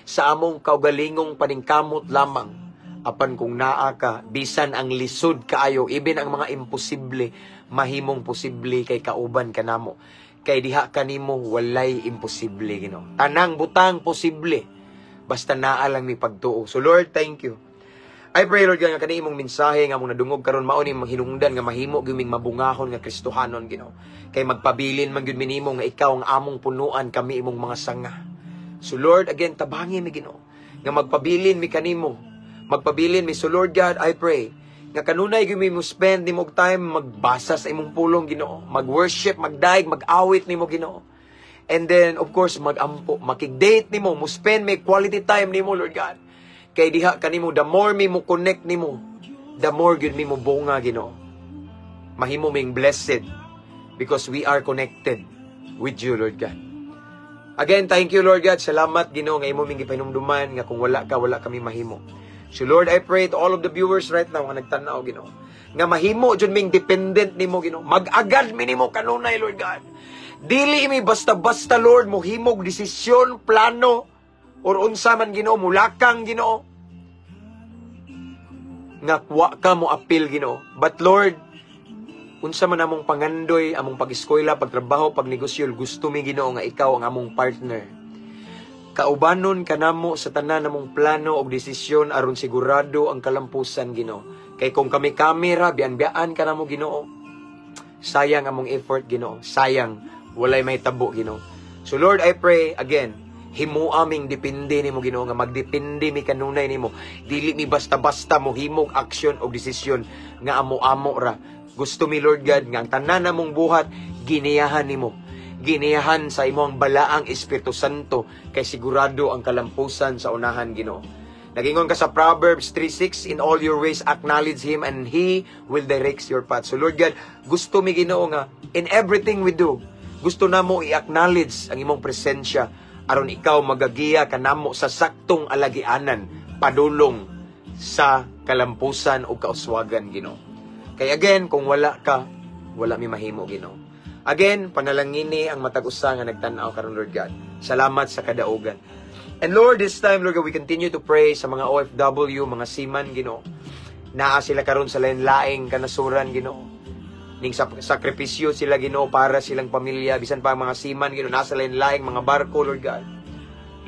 sa among kaugalingong paningkamot lamang. Apan kung naa ka, bisan ang lisod kaayo, even ang mga imposible, mahimong posible kay kauban ka namo. Kay diha kanimo walay imposible, Ginoo. Tanang butang posible basta naa lang mi pagtuo. So Lord, thank you. I pray, Lord God, nga kani imong mensahe nga among nadungog karon mao ni hinungdan nga mahimo gyud ming mabungahon nga Kristohanon, Ginoo. Kay magpabilin man gyud mi nimo nga ikaw ang among punuan, kami imong mga sanga. So Lord, again, tabangi mi, Ginoo, nga magpabilin mi kanimo. Magpabilin mi. So Lord God, I pray nga kanunay gyud mi mo spend nimo og time magbasa sa imong pulong, Ginoo, mag-worship, magdaig, mag-awit nimo, Ginoo. And then, of course, mag-ampo, makig-date nimo, mo spend may quality time nimo, Lord God. Kay diha kanimo, the more mi mo connect nimo, the more gyud mi mo bunga, Ginoo. Mahimo ming blessed because we are connected with you, Lord God. Again, thank you, Lord God. Salamat, Ginoo, nga imo ming gipahinumduman nga kung wala ka, wala kami mahimo. So Lord, I pray to all of the viewers right now nga nagtan-aw, Ginoo, nga mahimo jud ming dependent nimo, Ginoo. Mag-agad mi nimo kanunay, Lord God. Dili mi basta-basta, Lord, mohimog desisyon, plano, or unsa man, Ginoo, mulakang, Ginoo, nga wa ka mo apil, Ginoo. But Lord, unsa man among pangandoy, among pag-eskwela, pagtrabaho, pagnegosyo, gusto mi, Ginoo, nga ikaw ang among partner. Kaubanon kanamo sa tanan namong plano og desisyon aron sigurado ang kalampusan, Ginoo. Kay kung kami kamera, bian-bian ka namo, Ginoo. Sayang among effort, Ginoo. Sayang, walay may tabo, Ginoo. So Lord, I pray again, himo aming depende nimo, Ginoo, nga magdepende mi kanunay nimo. Dili mi basta-basta mo himog aksyon o desisyon nga amo-amo ra. Gusto mi, Lord God, nga ang tanan namong buhat giniyahan nimo. Giniyahan sa imong balaang Espiritu Santo kay sigurado ang kalampusan sa unahan, Ginoo. Nagingon ka sa Proverbs 3:6, "In all your ways acknowledge Him and He will direct your path." So Lord God, gusto mi, Ginoo, nga in everything we do, gusto namo i-acknowledge ang imong presensya aron ikaw magagiya kanamo sa saktong alagianan padulong sa kalampusan o kauswagan, Ginoo. Kay again, kung wala ka, wala mi mahimo, Ginoo. Again, panalangini ang matag usa nga nagtan-aw karon, Lord God. Salamat sa kadaugan. And Lord, this time, Lord God, we continue to pray sa mga OFW, mga seaman, Ginoo. Naa sila karon sa lain-laing kanasuran, Ginoo. Ning sa sakripisyo sila, Ginoo, para silang pamilya, bisan pa ang mga seaman, Ginoo, nasa lain-laing mga barko, Lord God.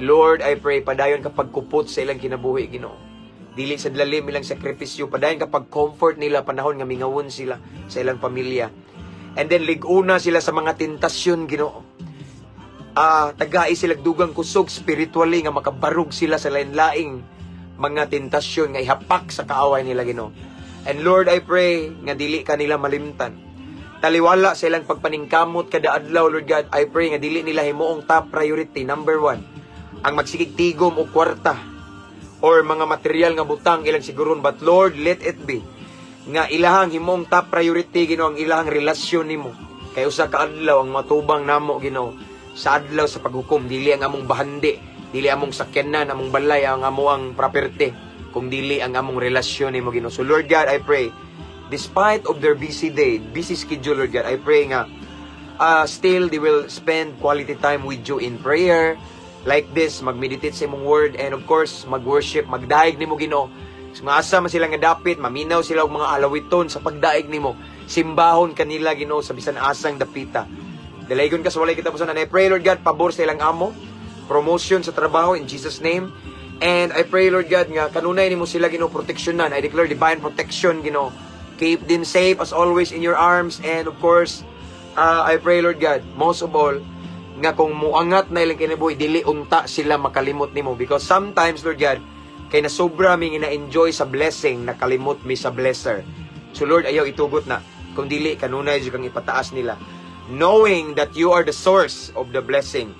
Lord, I pray, padayon ka pagkupot sa ilang kinabuhi, Ginoo. Dili sa lalim ilang sakripisyo, padayon ka pag-comfort nila panahon nga mingawon sila sa ilang pamilya. And then lig-una sila sa mga tentasyon, Ginoo. Tagai sila dugang kusog spiritually nga makabarog sila sa lain-laing mga tentasyon nga ihapak sa kaaway nila, Ginoo. And Lord, I pray nga dili ka nila malimtan. Taliwala sa ilang pagpaningkamot kada adlaw, Lord God, I pray nga dili nila himuong top priority, number one, ang magsigig tigom o kwarta or mga material nga butang ilang siguron. But Lord, let it be nga ilahang himong top priority, Ginoo, ang ilahang relasyon nimo. Kay usa ka adlaw ang matubang namo, Ginoo, sa adlaw sa paghukom, dili ang among bahandi, dili among sakyanan, among balay, ang among property, kung dili ang among relasyon nimo, Ginoo. So Lord God, I pray, despite of their busy day, busy schedule, Lord God, I pray nga still they will spend quality time with you in prayer like this, mag-meditate sa imong word, and of course, mag-worship, magdaig nimo, Ginoo. So, nga asa man sila nga dapit, maminaw sila og mga alawiton sa pagdaig nimo. Simbahon kanila, Ginoo, sa bisan asang dapita. Dalaygon ka sa walay katapusan. And I pray, Lord God, pabor sa ilang amo, promotion sa trabaho in Jesus' name. And I pray, Lord God, nga kanunay nimo sila, Ginoo, proteksyonan. I declare divine protection, Ginoo. Keep them safe as always in your arms. And of course, I pray, Lord God, most of all, nga kung muangat na ilang kinabuhi, dili unta sila makalimot nimo. Because sometimes, Lord God, kay nasobra mi na-enjoy sa blessing, nakalimot mi sa blesser. So Lord, ayaw itugot na. Kung dili, kanunay jud kang ipataas nila. Knowing that you are the source of the blessing.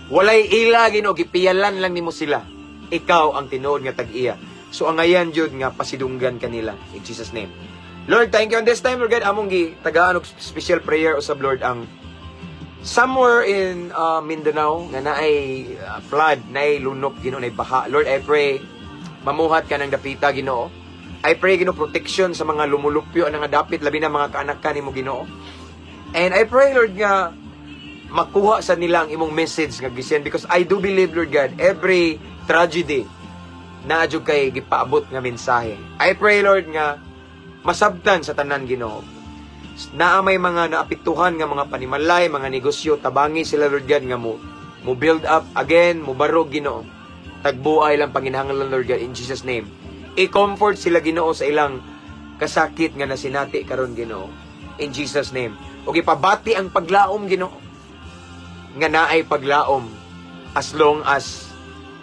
Walay ila, Ginoo, gipiyalan lang nimo sila. Ikaw ang tinuod nga tag-iya. So angayan jud nga pasidunggan kanila in Jesus' name. Lord, thank you. And this time, Lord God, among gi tagaan og special prayer usab, Lord, ang somewhere in Mindanao nga naay flood, naay lunop, Ginoo, naay baha. Lord, I pray mamuhat ka ng dapita, Ginoo. I pray, Ginoo, protection sa mga lumulupyo nga dapit, labi na mga kaanakan nimo, Ginoo. And I pray, Lord, nga makuha sa nila ang imong message nga gisend because I do believe, Lord God, every tragedy naa jud kay gipaabot nga mensahe. I pray, Lord, nga masabtan sa tanan, Ginoo. Naa may mga naapektuhan nga mga panimalay, mga negosyo, tabangi sila, Lord God, nga mo build up again, mo barog, Ginoo. Tagbuay lang panginahanglan, Lord God, in Jesus' name. I-comfort sila, Ginoo, sa ilang kasakit nga nasinati karon, Ginoo. In Jesus' name. Ug ipabati ang paglaom, Ginoo. Nga naay paglaom as long as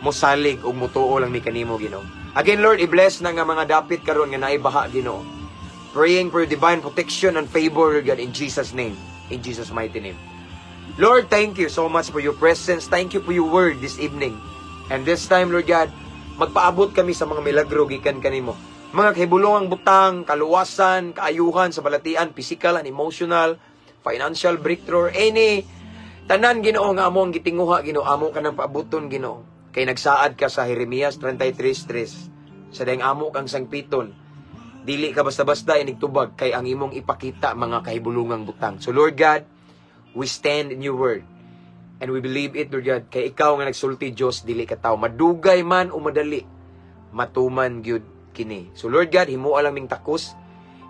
mosalig ug mutuo lang mi kanimo, Ginoo. Again, Lord, i-bless na nga mga dapit karon nga naay baha, Ginoo. Praying for your divine protection and favor, Lord God, in Jesus' name. In Jesus' mighty name. Lord, thank you so much for your presence. Thank you for your word this evening. And this time, Lord God, magpaabot kami sa mga milagro gikan kanimo. Mga kahibulongang butang, kaluwasan, kaayuhan sa balatian, physical and emotional, financial breakthrough, any tanan, Ginoo, nga amo ang gitinguha, Ginoo, amo ka nang paabuton, Ginoo. Kay nagsaad ka sa Jeremias 33:3 sa dayang amo kang sangpiton, dili ka basta-basta inigtubag kay ang imong ipakita mga kahibulungang butang. So Lord God, we stand in your word. And we believe it, Lord God, kay ikaw nga nagsulti Dios, dili ka tao. Madugay man o madali, matuman gyud kini. So Lord God, himua lang ming takos,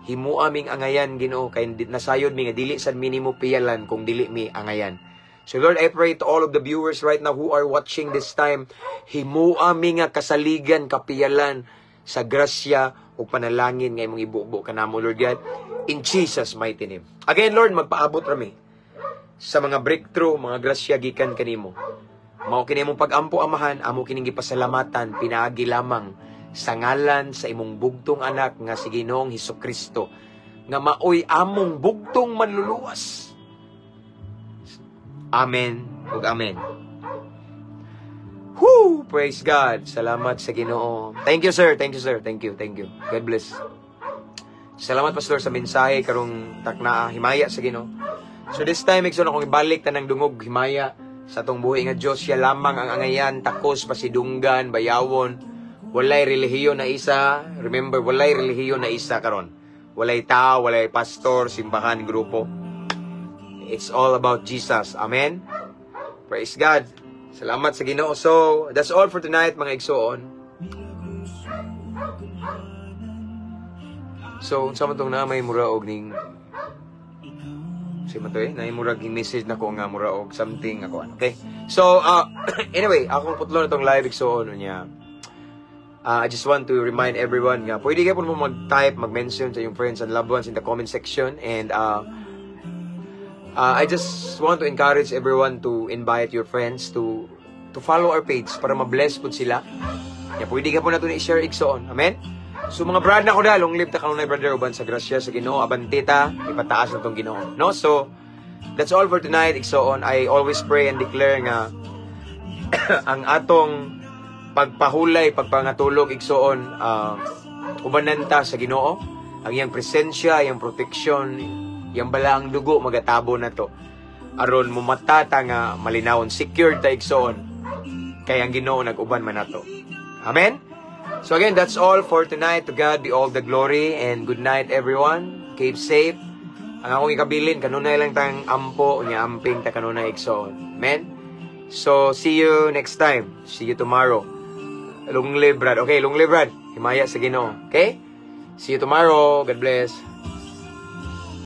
himua ming angayan, Ginoo, kay nasayod mi nga dili sad mi nimo piyalan kung dili mi angayan. So Lord, I pray to all of the viewers right now who are watching this time, himua mi nga kasaligan, kapiyalan sa grasya ug panalangin nga imong ibubo kanamo, Lord God, in Jesus' mighty name. Again, Lord, magpaabot rami sa mga breakthrough, mga grasya gikan kanimo. Mao kini imong pag-ampo, Amahan, amo kining gipasalamatan pinaagi lamang sa ngalan sa imong bugtong anak nga si Ginoong Hesus Kristo nga maoy among bugtong manluluwas. Amen ug amen. Whoo! Praise God. Salamat sa Ginoo. Thank you, sir. Thank you, sir. Thank you. Thank you. God bless. Salamat, Pastor, sa mensahe karong taknaa. Himaya sa Ginoo. So this time, igsoon, akong ibalik tanang dungog himaya sa atong buhi nga Dios. Siya lamang ang angayan, takos, pasidunggan, bayawon. Walay relihiyon na isa. Remember, walay relihiyon na isa karon. Walay tao, walay pastor, simbahan, grupo. It's all about Jesus. Amen? Praise God. Salamat sa Ginoo. So, that's all for tonight, mga igsoon. So, unsa man tong na may mura og ning si man to eh, na murag message na ko nga mura og something ako ano. Okay. So, anyway, akong putlo na tong live, igsoon, niya. I just want to remind everyone nga pwede ka po mo mag-type, mag-mention sa iyong friends and loved ones in the comment section and I just want to encourage everyone to invite your friends to follow our page para ma-bless pud sila. Ya, pwede ka po nato ni share, igsoon. Amen? So mga brad na ko da, long live ta kanunay, brother, uban sa grasya sa Ginoo, abante ta, ipataas na tong Ginoo. No? So that's all for tonight, igsoon. I always pray and declare nga ang atong pagpahulay, pagpangatulog, igsoon, ubanan ta sa Ginoo. Ang iyang presensya, iyang proteksyon, iyang balaang dugo magatabo na to. Aron mumata ta nga malinawon, secured ta, igsoon. Kay ang Ginoo nag-uban man nato. Amen? So again, that's all for tonight. To God be all the glory and good night, everyone. Keep safe. Ang akong ikabilin, kanunay lang tang ampo, unya amping ta kanunay, igsoon. Amen? So, see you next time. See you tomorrow. Long live, Brad. Okay, long live, Brad. Himaya sa Ginoo. Okay? See you tomorrow. God bless.